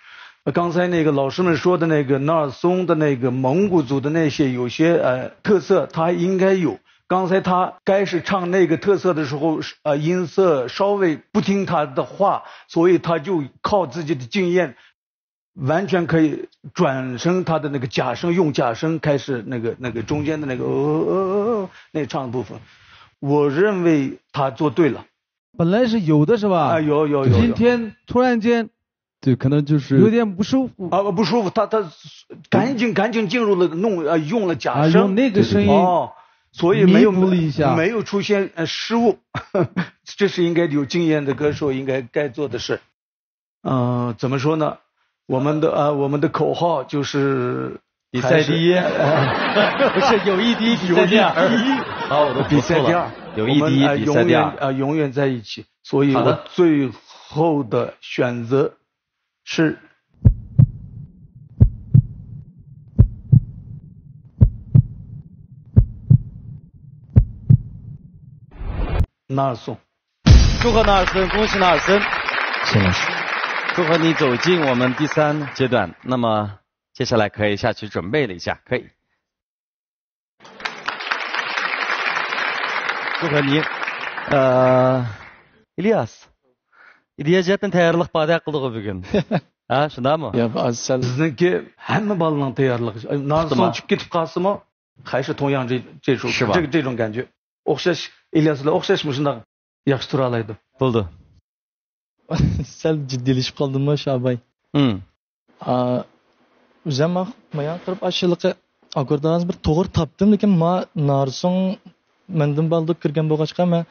呃，刚才那个老师们说的那个纳尔松的那个蒙古族的那些有些，呃，特色，他应该有。刚才他开始唱那个特色的时候，呃，音色稍微不听他的话，所以他就靠自己的经验， 完全可以转成他的那个假声，用假声开始那个，那个中间的那个，呃，呃，呃，呃，那唱部分，我认为他做对了。本来是有的是吧？啊，有，有，有，有。今天突然间对，可能就是有点不舒服。啊，不舒服，他，他赶紧，赶紧进入了弄，呃，用了假声。啊，用那个声音哦，所以没有，弥补了一下。没有出现，呃，失误。这是应该有经验的歌手应该该做的事。 呃，怎么说呢？我们的，呃，我们的口号就是比赛第一。还是，不是，友谊第一，比赛第二。友谊第一。啊，我都说错了。比赛第二。友谊第一，我们，呃，比赛第二。永远，呃，永远在一起。所以我最后的选择是 纳尔松。祝贺纳尔森，恭喜纳尔森。谢谢老师。祝贺你走进我们第三阶段。那么接下来可以下去准备了一下，可以。祝贺你。呃，Elias. ئىدىيە جەھەتتىن تەييارلىق باردەك قىلدىغۇ بۈگۈن. ھە، شۇنداقمۇ؟ يا، سەل. بىزنىڭكى ھەممە بالىنىڭ تەييارلىقى. نارسون چۈشۈپ كېتىپ قالسىمۇ، 还是同样这، 这种، 是吧？这个，这种感觉。 ئوخشاش، ئىلياس بىلەن ئوخشاش مۇشۇنداق ياخشى تۇرالايدۇ. بولدى. سەل جىددىيلىشىپ قالدىممۇ، شاباي؟ ھىم. ئا، ئۆزۈم مايان قىلىپ ئاشۇلىقى ئاككوردىڭىز بىر توغرا تاپتىم، لېكىن ما نارسون مەندىن بالدۇر كىرگەن بولغاچقا، مەن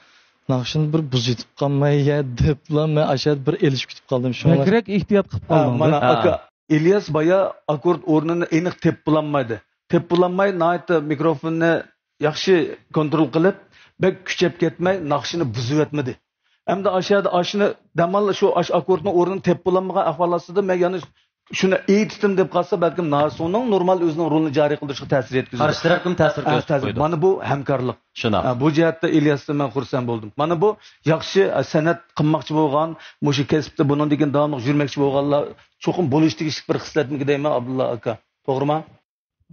ناخشىنى بىر بۇزۇۋېتىپ قالماي يا دەپلا، مەن ئاشۇ بىر ئېلىشىپ كېتىپ قالدىم. شۇڭا بەكرەك ئېھتىيات قىلىپ قالدىڭ. مانا، ھە. ئاكا، ئىلياس بايا ئاككورد ئورنىنى ئېنىق تېپىپ بولالمايدۇ. تېپىپ بولالماي، ناھايىتى مىكروفوننى ياخشى كونترول قىلىپ، بەك كۈچەپ كەتمەي، ناخشىنى بۇزۇۋەتمىدى. ئەمدى ئاشۇ يەردە ئاشۇنى دەماللا شۇ، ئاشۇ ئاككوردنىڭ ئورنىنى تېپىپ بولالمىغان ئەھۋال ئاستىدا، مەن يەنە شۇنى ئېيتتىم دەپ قالسا، بەلكىم نارسوننىڭ نورمال ئۆزىنىڭ رولىنى جارى قىلدۇرۇشىغا تەسىر يەتكۈزىدۇ. قارشى تەرەپكىمۇ تەسىر ھە، كۆرسىتىپ تەسىر. قويىدۇ. مانا بۇ ھەمكارلىق. شۇنداق. ھە، بۇ جەھەتتە ئىلياستىن مەن خۇرسەن بولدۇم. مانا بۇ ياخشى، ھە، سەنئەت قىلماقچى بولغان، مۇشۇ كەسىپتە بۇنىڭدىن كېيىن داۋاملىق يۈرمەكچى بولغانلار چوقۇم بولۇشى تېگىشلىك بىر خىسلەتمىكى دەيمەن، ئابدۇللا ئاكا. توغرىما؟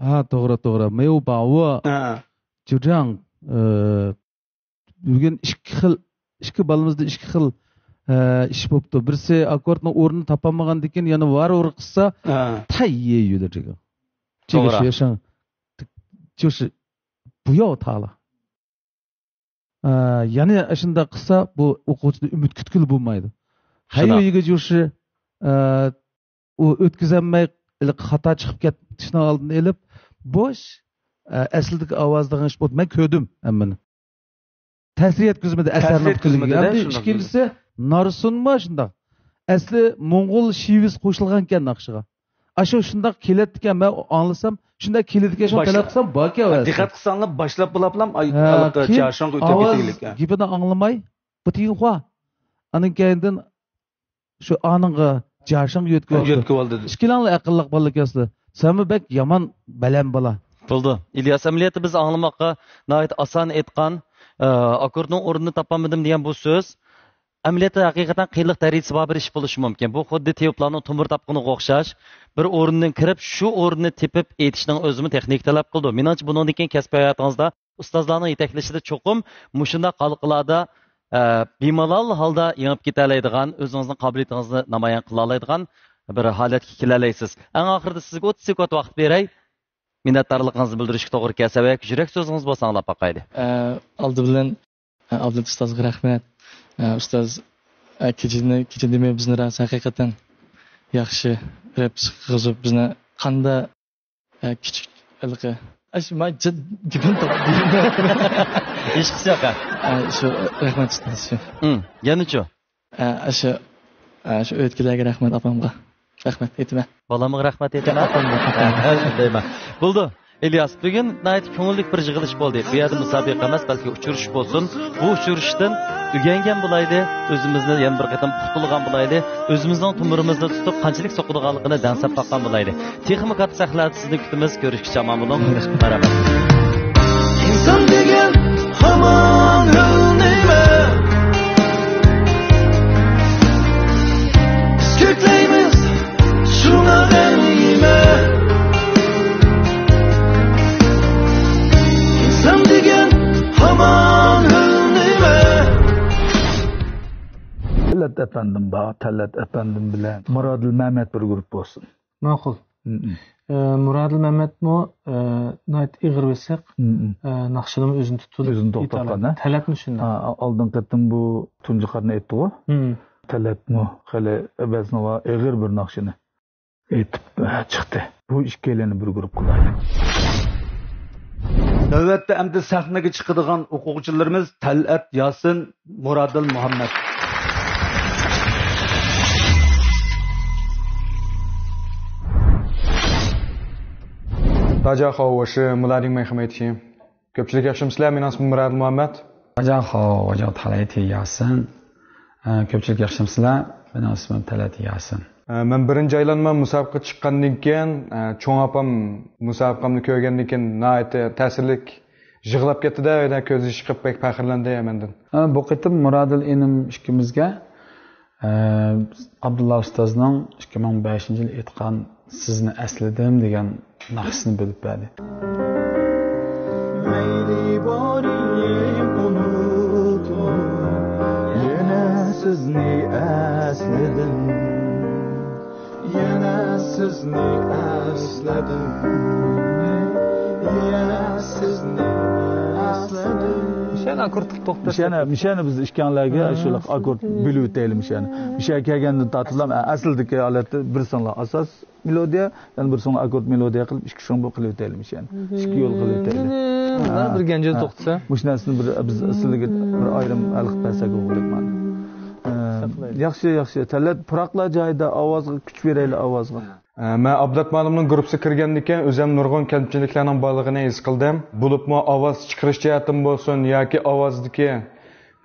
ھە، توغرا، توغرا. مەيۋ باۋۇ. ھە. جۇجاڭ، ئە، بۈگۈن ئىككى خىل، ئىككى بالىمىزدا ئىككى خىل، ئە، ئىش بوپتۇ. بىرسى ئاككوردنىڭ ئورنىنى تاپالمىغاندىكىن يەنە ۋار-ۋۇر قىلسا، ھە. تەييە يۈدى جىگە. جىگە توغرا. شۇياشاڭ، جۇشى، بۇياۋ تالا. ئە، يەنە ئاشۇنداق قىلسا، بۇ ئوقۇغۇچىدا ئۈمىد كۈتكىلى بولمايدۇ. شۇنداق. ھەيۋىگە جۇشى، ئە، ئۇ ئۆتكۈزەلمەي، خاتا چىقىپ كېتىشنىڭ ئالدىنى ئېلىپ، بوش، ئە، ئەسلىدىكى ئاۋاز دېگەن ئىش بولدى. مەن كۆردۈم ھەممىنى. تەسىر يەتكۈزمىدى، تەسىر ئەسەرنىڭ يەتكۈزمىدى، پۈتۈنلۈكىگە. ھەمدە شۇنداق ئىككىنچىسى، نارسونمۇ شۇنداق. ئەسلى موڭغۇل شىۋىسى قوشۇلغانكەن ناخشىغا. ئاشۇ شۇنداق كېلەتتىكەن، مەن ئاڭلىسام، شۇنداق كېلىدىكەن، شۇ باشلا-، تەلەپ قىلسام، باركەن ھە، ئەۋەتسە. دىققەت قىلساڭلار، باشلاپ بولاپلام، ئاي، ھە، ھېلىقى كېيىن جياشاڭغا ئۆتۈپ ئاۋاز كېتىگەنلىككەن. گېپىنى ئاڭلىماي، بۇ تىيىنخۇا. ئاندىن كېيىندىن شۇ ئانىڭغا جياشاڭ يۆتكىۋاپتۇ. يۆتكىۋالدى دېدى. ئىككىلەڭلار ئەقىللىق بالا ئىكەنسىلەر. سەنمۇ بەك يامان بەلەن بالا. بولدى. ئىلياس، ئەمەلىيەتتە بىز ئاڭلىماققا ناھايىتى ئاسان ئېيتقان، ئە، ئاككوردنىڭ ئورنىنى تاپالمىدىم دېگەن بۇ سۆز. ئەمەلىيەتتە ھەقىقەتەن قىيىنلىق دەرىجىسى بار بىر ئىش بولۇشى مۇمكىن. بۇ خۇددى تېۋىپلارنىڭ تومۇر تاپقىنىغا ئوخشاش. بىر ئورۇندىن كىرىپ، شۇ ئورۇننى تېپىپ ئېيتىشنىڭ ئۆزىمۇ تېخنىكا تەلەپ قىلىدۇ. مېنىڭچە، بۇنىڭدىن كېيىن كەسپىي ھاياتىڭىزدا ئۇستازلارنىڭ يېتەكلىشىدە چوقۇم مۇشۇنداق ھالقىلاردا، ئە، بىمالال ھالدا يېڭىپ كېتەلەيدىغان، ئۆزىڭىزنىڭ قابىلىيىتىڭىزنى نامايان قىلالايدىغان بىر ھالەتكە كېلەلەيسىز. ئەڭ ئاخىرىدا سىزگە ئوتتۇز سېكۇنت ۋاقىت بېرەي. مىننەتدارلىقىڭىزنى بىلدۈرۈشكە توغرا كەلسە ۋە يۈرەك سۆزىڭىز بولسا ئاڭلاپ باقايلى. ئە، ئالدى بىلەن، ئە، ئابلەت ئۇستازغا رەھمەت. ئە، ئۇستاز، ئە، كېچىنى، كېچىدىمۇ بىزنى راست ھەقىقەتەن ياخشى رەپ قىلغۇزۇپ، بىزنى قاندا، ئە، كىچىك ھېلىقى. ئەش، ما، جىد، گېپىم تاپتى. ھېچقىسى يوق، ھە. ئە، شۇ، رەھمەت ئۇستاز، شۇ. ئىم، يەنىچۇ؟ ئە، شۇ، ئە، شۇ ئۆيدىكىلەرگە رەھمەت، ئاپامغا. رەھمەت ئېيتىمەن. بالامغا رەھمەت ئېيتىمەن. ھە، شۇندايمەن. بولدى. ئىلياس، بۈگۈن ناھايىتى كۆڭۈللۈك بىر يىغىلىش بولدى. بۇ يەردە مۇسابىقە ئەمەس، بەلكى ئۇچرىشىش بولسۇن. بۇ ئۇچرىشىشتىن ئۆگەنگەن بولايلى، ئۆزىمىزنى يەنە بىر قېتىم قۇتۇلغان بولايلى. ئۆزىمىزنىڭ تومۇرىمىزنى تۇتۇپ، قانچىلىك سوقىدىغانلىقىنى دەڭسەپ باققان بولايلى. تېخىمۇ كاتتا سەھنىلەردە سىزنى كۈتىمىز. كۆرۈشكىچە ئامان بولۇڭ. مەرھەمەت. ئىنسان دېگەن ھامان ھۆل نېمە؟ بىز كۆكلەيمىز شۇڭا غەم يېمە. ئىنسان دېگەن ھامان ھۆل نېمە؟ تەلئەت ئەپەندىم بار، تەلئەت ئەپەندىم بىلەن مۇرادىل مەمەت بىر گۇرۇپپا بولسۇن. ماقۇل. مم. ئە، مۇرادىل مەمەتمۇ، ئە، ناھايىتى ئېغىر بېسىق، مم. ئە، ناخشىنىمۇ ئۆزىنى تۇتۇپ، ئۆزىنى توختاتقان، ئېيتالىدۇ. ھە؟ تەلئەتمۇ شۇنداق. ھە، ئالدىنقى قېتىم بۇ تۇنجى قارنى ئېيتتىغۇ. مم. تەلئەتمۇ خېلى ئەۋەزنىلا ئېغىر بىر ناخشىنى ئېيتىپ، ئە، چىقتى. بۇ ئىككىيلەننى بىر گۇرۇپپا قىلايلى. نۆۋەتتە ئەمدى سەھنىگە چىقىدىغان ئوقۇغۇچىلىرىمىز تەلئەت ياسىن، مۇرادىل مۇھەممەد. 大家好，我是木拉丁美和媒体。 كۆپچىلىك ياخشىمۇسىلەر؟ مېنىڭ ئىسمىم مۇرادىل مۇھەممەد. 大家好，我叫塔雷提亚森。 ئە، كۆپچىلىك ياخشىمۇسىلەر؟ مېنىڭ ئىسمىم تەلئەت ياسىن. ئە، مەن بىرىنچى ئايلانما مۇسابىقىگە چىققاندىن كېيىن، ئە، چوڭ ئاپام مۇسابىقەمنى كۆرگەندىن كېيىن ناھايىتى تەسىرلىك يىغلاپ كەتتى-دە، يەنە كۆز يېشى چىقىپ بەك پەخىرلەندى مەندىن. ھە، بۇ قېتىم مۇرادىل ئىنىم ئىككىمىزگە، ئە، ئابدۇللا ئۇستازنىڭ ئىككى مىڭ بەشىنچى يىلى ئېيتقان «سىزنى ئەسلىدىم» دېگەن ناخشىسىنى بۆلۈپ بەردى. مەيلى بارىم ئۇنۇتۇپ، يەنە سىزنى ئەسلىدىم. يەنە سىزنى ئەسلىدىم. يەنە سىزنى ئەسلىدىم. مىشەنى ئاككورد قىلىپ توختاش. مىشەنى، مىشەنى بىز ئىككىڭلارگە شۇ ئاككورد بۆلۈۋېتەيلى مىشەنى. مىشە كەلگەندىن تارتىپلا ئەسلىدىكى ھالەتتە بىرسىڭلار ئاساس مېلودىيە، يەنە بىرسىڭلار ئاككورد مېلودىيە قىلىپ ئىككى شۇڭ بىر قىلىۋېتەيلى مىشەنى. ئىككى يول قىلىۋېتەيلى. ھە، بىر گەنجىدە توختىسا. مۇشۇ نەرسىنى بىر، بىز سىلىگە بىر ئايرىم ھەل قىلىپ بەرسەك بولغۇدەك مانا. ئە، ياخشى، ياخشى. تەلەت پۇراقلار جايىدا، ئاۋازغا كۈچ بېرەيلى، ئاۋازغا. ئە، مەن ئابلەت مالىمنىڭ گۇرۇپپىسىغا كىرگەندىن كېيىن ئۆزۈم نۇرغۇن كەمچىلىكلەرنىڭ بارلىقىنى ھېس قىلدىم. بولۇپمۇ ئاۋاز چىقىرىش جەھەتتىن بولسۇن ياكى ئاۋازدىكى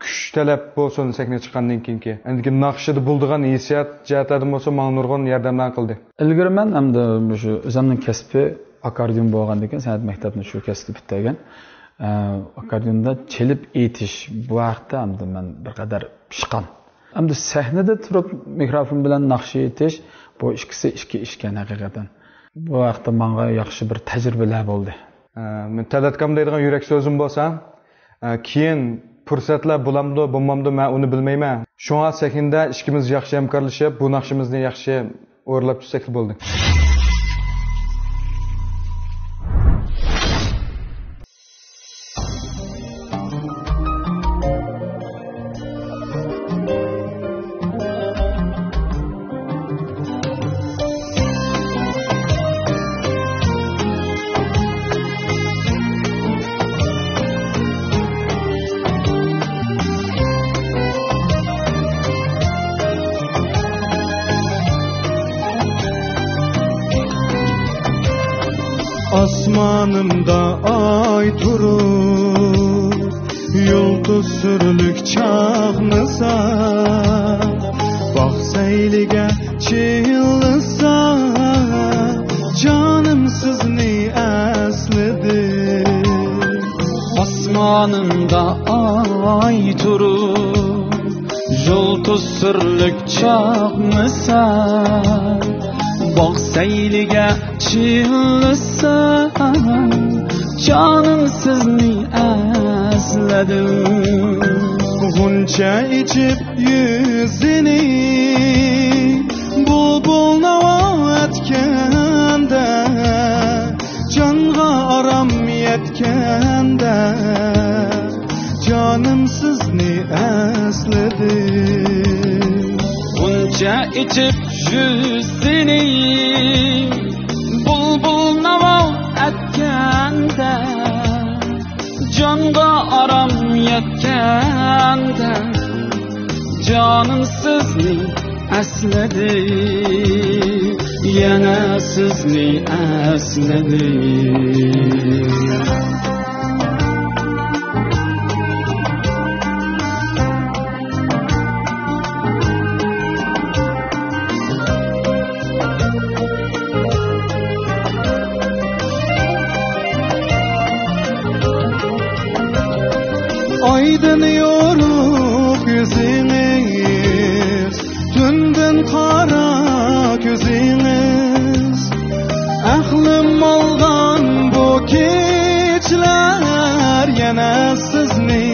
كۈچ تەلەپ بولسۇن سەھنىگە چىققاندىن كېيىنكى. ئەندىكىن ناخشىدا بولىدىغان ھېسسىيات جەھەتلەردىن بولسا ماڭا نۇرغۇن ياردەملەرنى قىلدى. ئىلگىرى مەن ئەمدى شۇ ئۆزۈمنىڭ كەسپى ئاككوردىيون بولغاندىن كېيىن سەنئەت مەكتەپنى شۇ كەسىپتە پۈتتۈرگەن. ئە، ئاككوردىيوندا چېلىپ ئېيتىش بۇ ھەقتە ئەمدى مەن بىر قەدەر پىشقان. ئەمدى سەھنىدە تۇرۇپ مىكروفون بىلەن ناخشا ئېيتىش، بۇ ئىككىسى ئىككى ئىشكەن ھەقىقەتەن. بۇ ھەقتە ماڭا ياخشى بىر تەجرىبىلەر بولدى. ئە، مەن تەلەتكام دەيدىغان يۈرەك سۆزۈم بولسا، ئە، كېيىن پۇرسەتلەر بولامدۇ، بولمامدۇ، مەن ئۇنى بىلمەيمەن. شۇڭا سەھنىدە ئىككىمىز ياخشى ھەمكارلىشىپ، بۇ ناخشىمىزنى ياخشى ئورۇنلاپ چۈشسەكلا بولدى. ئاسمانىمدا ئاي تۇرۇپ، يۇلتۇز سۈرلۈك چاقنىسا، باغ سەيلىگە چىللىسا، جانىم سىزنى ئەسلىدىم. ئاسمانىمدا ئاي تۇرۇپ، يۇلتۇز سۈرلۈك چاقنىسا، باغ سەيلىگە چىللىسا، جانىم سىزنى ئەسلىدىم. غۇنچە ئېچىپ يۈزىنى، بۇلبۇل ناۋا ئەتكەندە، جانغا ئارام يەتكەندە، جانىم سىزنى ئەسلىدى. غۇنچە ئېچىپ يۈزىنى، بۇلبۇل ناۋا ئەتكەندە، جانغا ئارام يەتكەندە، جانىم سىزنى ئەسلىدى، يەنە سىزنى ئەسلىدى. ئايدىن يورۇق يۈزىڭىز، تۈندىن قارا كۆزىڭىز، ئەقلىم ئالغان بۇ كېچىلەر، يەنە سىزنى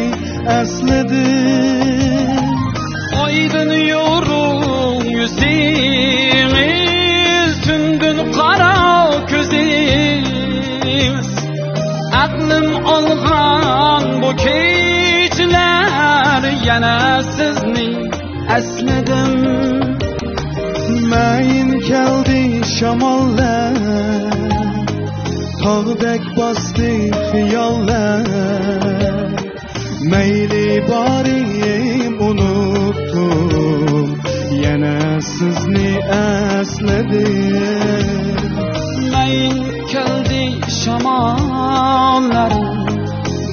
ئەسلىدىم. ئايدىن يورۇق يۈزىڭىز، تۈندىن قارا كۆزىڭىز، ئەقلىم ئالغان بۇ كېچىلەر، يەنە سىزنى ئەسلىدىم. مەيىن كەلدى شاماللار، تاغدەك باستى خىياللار. مەيلى بارىم ئۇنۇتتۇم، يەنە سىزنى ئەسلىدىم. مەيىن كەلدى شاماللار،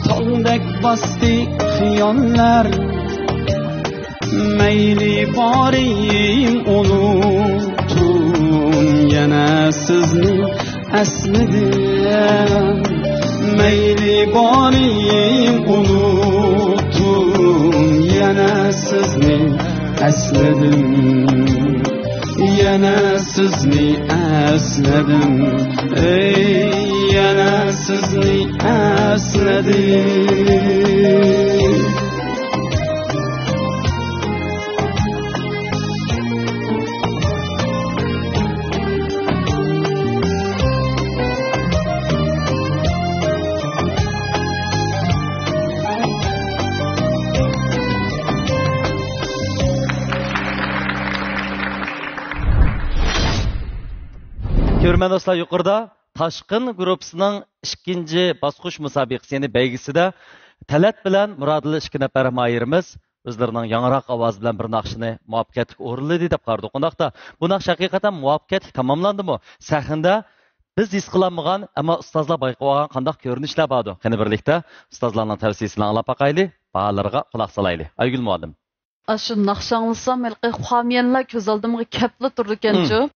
تاغدەك باستى خىياللار. مەيلى بارىم ئۇنۇتتۇم، يەنە سىزنى ئەسلىدىم. مەيلى بارىم ئۇنۇتتۇم، يەنە سىزنى ئەسلىدىم. يەنە سىزنى ئەسلىدىم. ئەي، يەنە سىزنى ئەسلىدىم. كۆرۈرمەن دوستلار، يۇقىرىدا تاشقىن گۇرۇپپىسىنىڭ ئىككىنچى باسقۇچ مۇسابىقىسى، يەنى بەيگىسىدە تەلەت بىلەن مۇرادىللا ئىككى نەپەر ماھىرىمىز ئۆزلىرىنىڭ ياڭراق ئاۋازى بىلەن بىر ناخشىنى مۇۋەپپەقىيەتلىك ئورۇنلىدى دەپ قارىدۇق. ئۇنداقتا بۇ ناخشا ھەقىقەتەن مۇۋەپپەقىيەتلىك تاماملاندىمۇ؟ سەھنىدە بىز ھېس قىلالمىغان، ئەمما ئۇستازلار بايقاپ ئالغان قانداق كۆرۈنۈشلەر باردۇ؟ قېنى بىرلىكتە ئۇستازلارنىڭ تەۋسىيىسىنى ئاڭلاپ باقايلى، باھالىرىغا قۇلاق سالايلى. ئايگۈل مۇئەللىم. ئاشۇ ناخشا ئاڭلىسام، ھېلىقى خامىيەنلەر كۆز ئالدىمغا كەپلا تۇرىدىكەنچۇ. مم.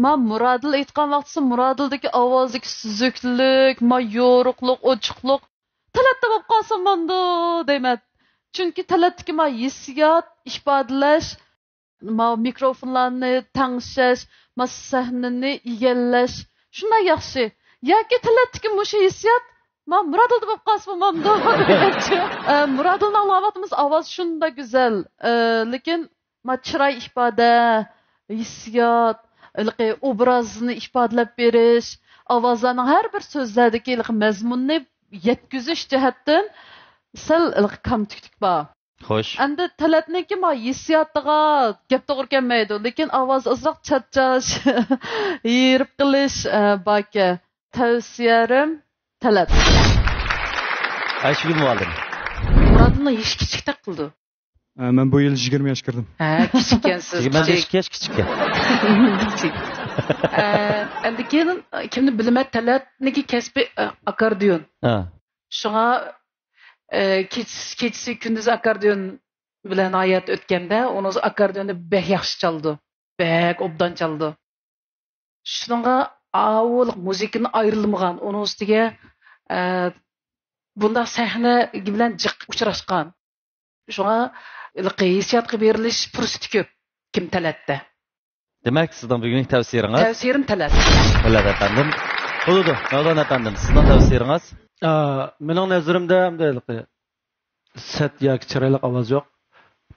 ما مۇرادىل ئېيتقان ۋاقتىسى مۇرادىلدىكى ئاۋازدىكى سۈزۈكلۈك، ما يورۇقلۇق، ئوچۇقلۇق تەلەتتە بولۇپ قالسا ماندۇ دەيمەن. چۈنكى تەلەتتىكى ما ھېسسىيات، ئىپادىلەش، ما مىكروفونلارنى تەڭشەش، ما سەھنىنى ئىگىلەش شۇنداق ياخشى. ياكى تەلەتتىكى مۇشۇ ھېسسىيات ما مۇرادىلدا بولۇپ قالسا ماندۇ دېمەكچى. ئە، مۇرادىلنى ئاڭلىغان ۋاقتىمىز ئاۋاز شۇنداق گۈزەل، ئە، لېكىن ما چىراي ئىپادە، ھېسسىيات، ھېلىقى ئوبرازنى ئىپادىلەپ بېرىش، ئاۋازلارنىڭ ھەر بىر سۆزلەردىكى ھېلىقى مەزمۇننى يەتكۈزۈش جەھەتتىن سەل ھېلىقى كەمتۈكلۈك بار. خوش. ئەمدى تەلەتنىڭكى ما ھېسسىياتىغا گەپ توغرا كەلمەيدۇ، لېكىن ئاۋاز ئازراق چارچاش، ھېرىپ قېلىش، ئە، باركەن. تەۋسىيەم تەلەت. ئايشىگۈل مۇئەللىم. مۇرادىلنى يېشى كىچىكتەك قىلىدۇ. ئە، مەن بۇ يىل يىگىرمە ياشقا كىردىم. ھە، كىچىككەنسىز، يىگىرمە بەش كىچىك. ياشقا كىچىككەن. كىچىك. ئە، ئەندىن كېيىن كىمنى بىلىمەن، تەلەتنىڭكى كەسپى، ئە، ئاكاردىيون. ھە. شۇڭا، ئە، كېچىسى، كېچىسى كۈندۈزى ئاكاردىيون بىلەن ھايات ئۆتكەندە، ئۇنىڭ ئاكاردىيونى بەك ياخشى چالىدۇ. بەك ئوبدان چالىدۇ. شۇنىڭغا ئاۋۇ مۇزىكىدىن ئايرىلمىغان، ئۇنىڭ ئۈستىگە، ئە، بۇنداق سەھنە بىلەن جىق ئۇچراشقان. شۇڭا ھېلىقى ھېسسىياتقا بېرىلىش پۇرسىتى كۆپ كىم تەلەتتە. دېمەك، سىزنىڭ بۈگۈنكى تەۋسىيىڭىز؟ تەۋسىيىم تەلەت. تەلەت ئەپەندىم. بولىدۇ. مەۋلان ئەپەندىم، سىزنىڭ تەۋسىيىڭىز؟ ئا، مېنىڭ نەزىرىمدە ئەمدى ھېلىقى سەت ياكى چىرايلىق ئاۋاز يوق.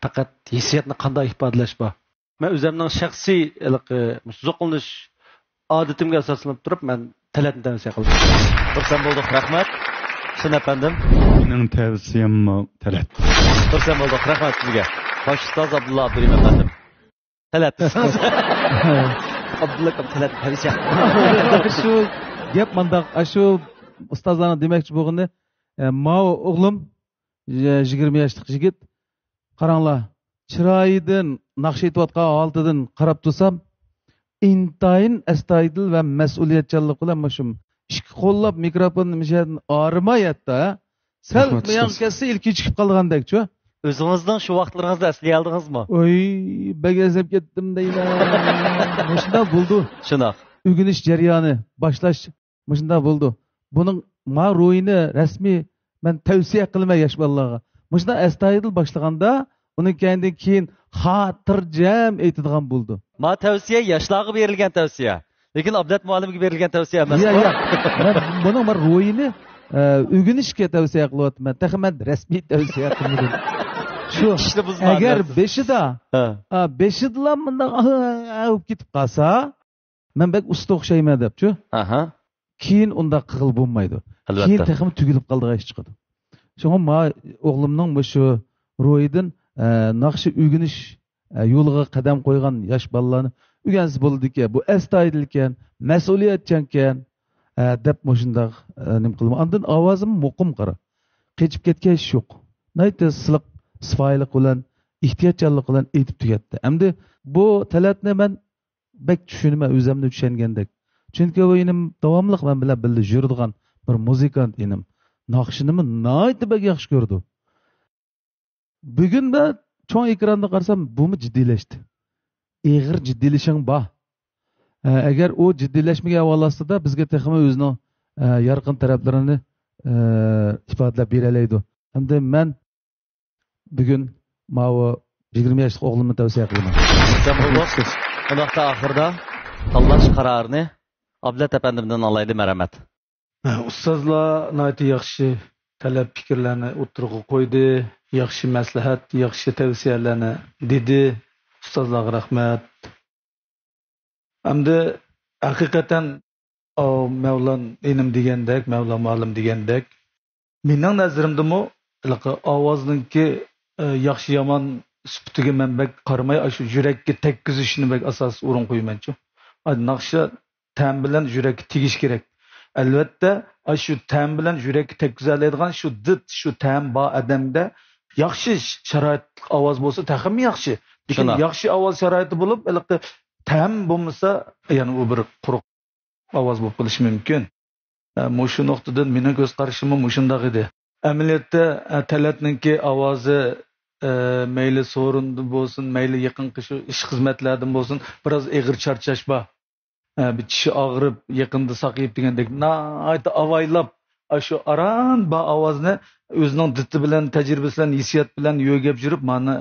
پەقەت ھېسسىياتنى قانداق ئىپادىلەش بار. مەن ئۆزۈمنىڭ شەخسىي ھېلىقى مۇشۇ زوقلىنىش ئادىتىمگە ئاساسلىنىپ تۇرۇپ، مەن تەلەتنى تەۋسىيە قىلدىم. خۇرسەن بولدۇق، رەھمەت. ھۈسەن ئەپەندىم. مېنىڭ تەۋسىيەممۇ تەلەت. خۇرسەن بولدۇق، رەھمەت سىزگە. باش ئۇستاز ئابدۇللا ئابدۇرېھىم ئەپەندىم. تەلەت دېسىڭىز. ئابدۇللا ئاكام تەلەت تەۋسىيە. شۇ گەپ مانداق، ئاشۇ ئۇستازلارنىڭ دېمەكچى بولغىنى، ئە، ماۋۇ ئوغلۇم، يە-، يىگىرمە ياشلىق يىگىت. قاراڭلار، چىرايىدىن، ناخشا ئېيتىۋاتقان ھالىتىدىن قاراپ تۇرسام، ئىنتايىن ئەستايىدىل ۋە مەسئۇلىيەتچانلىق بىلەن مۇشۇ ئىككى قوللاپ مىكروفوننى مىشەدىن ئارىماي ھەتتا، سەل رەھمەت، مىياڭ ئۇستاز. كەتسە ئىلكى چىقىپ قالغاندەكچۇ. ئۆزىڭىزنىڭ شۇ ۋاقىتلىرىڭىزنى ئەسلىيەلىدىڭىزمۇ؟ ئۆي، بەك ئەزەپ كەتتىم دەيمەن. مۇشۇنداق بولىدۇ. شۇنداق. ئۆگىنىش جەريانى، باشلاش مۇشۇنداق بولىدۇ. بۇنىڭ ما روھىنى رەسمىي مەن تەۋسىيە قىلىمەن ياش بالىلارغا. مۇشۇنداق ئەستايىدىل باشلىغاندا، ئۇنىڭ كەينىدىن كېيىن خاتىرجەم ئېيتىدىغان بولىدۇ. ما تەۋسىيە ياشلارغا بېرىلگەن تەۋسىيە. لېكىن ئابلەت مۇئەللىمگە بېرىلگەن تەۋسىيە ئەمەس. يا، يا. مەن بۇنىڭ بىر روھىنى، ئە، ئۆگىنىشكە تەۋسىيە قىلىۋاتىمەن. تېخى مەن رەسمىي تەۋسىيە قىلمىدىم. شۇ، ئىشنى بۇزما ئەگەر دەرسىز. بېشىدا، ھە. ئە، بېشىدىلا مۇنداق، ئە، ئە، بولۇپ كېتىپ قالسا، مەن بەك ئۇستا ئوخشايمەن دەپچۇ. ئاھا. كېيىن ئۇنداق قىلغىلى بولمايدۇ. ئەلۋەتتە. كېيىن تېخىمۇ تۈگۈلۈپ قالىدىغان ئىش چىقىدۇ. شۇڭا ما ئوغلۇمنىڭ مۇشۇ روھىدىن، ئە، ناخشا ئۆگىنىش، ئە، يولىغا قەدەم قويغان ياش بالىلارنى ئۆگەنسە بولىدىكەن، بۇ ئەستايىدىلكەن، مەسئۇلىيەتچانكەن، ئە، دەپ مۇشۇنداق، ئە، نېمە قىلىمەن. ئاندىن ئاۋازىمۇ مۇقىم قارا. قېچىپ كەتكەن ئىش يوق. ناھايىتى سىلىق، سىپايىلىق بىلەن، ئېھتىياتچانلىق بىلەن ئېيتىپ تۈگەتتى. ئەمدى بۇ تەلەتنى مەن بەك چۈشىنىمەن، ئۆزۈمنى چۈشەنگەندەك. چۈنكى بۇ ئىنىم داۋاملىق مەن بىلەن بىللە يۈرىدىغان بىر مۇزىكانت ئىنىم. ناخشىنىمۇ ناھايىتى بەك ياخشى كۆرىدۇ. بۈگۈن مەن چوڭ ئېكراندا قارىسام، بۇمۇ جىددىيلەشتى. ئېغىر جىددىيلىشىڭ بار. ئە، ئەگەر ئۇ جىددىيلەشمىگەن ئەھۋال ئاستىدا بىزگە تېخىمۇ ئۆزىنىڭ، ئە، يارقىن تەرەپلىرىنى، ئە، ئىپادىلەپ بېرەلەيدۇ. ھەمدە مەن بۈگۈن ماۋۇ يىگىرمە ياشلىق ئوغلۇمنى تەۋسىيە قىلىمەن. خۇرسەن بولدۇق. ئۇنداقتا ئاخىردا تاللاش قارارىنى ئابلەت ئەپەندىمدىن ئالايلى، مەرھەمەت. ئۇستازلار ناھايىتى ياخشى تەلەپ پىكىرلەرنى ئوتتۇرىغا قويدى، ياخشى مەسلىھەت، ياخشى تەۋسىيەلەرنى دېدى. ئۇستازلارغا رەھمەت. ئەمدى ھەقىقەتەن، ئاۋۇ مەۋلان ئىنىم دېگەندەك، مەۋلان مۇئەللىم دېگەندەك، مېنىڭ نەزىرىمدىمۇ ھېلىقى ئاۋازنىڭكى، ئە، ياخشى يامان سۈپىتىگە مەن بەك قارىماي، ئاشۇ يۈرەككە تەگكۈزۈشنى بەك ئاساسىي ئورۇن قويىمەنچۇ. ئا، ناخشا تەم بىلەن يۈرەككە تېگىش كېرەك. ئەلۋەتتە، ئاشۇ تەم بىلەن يۈرەككە تەگكۈزەلەيدىغان شۇ دىت، شۇ تەم بار ئادەمدە ياخشى شارائىتلىق ئاۋاز بولسا تېخىمۇ ياخشى. لېكىن شۇنداق. ياخشى ئاۋاز شارائىتى بولۇپ، ھېلىقى تەم بولمىسا، يەنە ئۇ بىر قۇرۇق ئاۋاز بولۇپ قېلىشى مۇمكىن. ئە، مۇشۇ نۇقتىدىن مېنىڭ كۆز قارىشىممۇ مۇشۇنداق ئىدى. ئەمەلىيەتتە، ئە، تەلەتنىڭكى ئاۋازى، ئە، مەيلى سورۇندىن بولسۇن، مەيلى يېقىنقى شۇ ئىش خىزمەتلەردىن بولسۇن، بىراز ئېغىر چارچاش بار. ئە، بىر چىشى ئاغرىپ، يېقىندا ساقىيىپ دېگەندەك ناھايىتى ئاۋايلاپ، ئاشۇ ئاران بار ئاۋازنى ئۆزىنىڭ دىتى بىلەن، تەجرىبىسى بىلەن، ھېسسىيات بىلەن يۆگەپ يۈرۈپ، مانا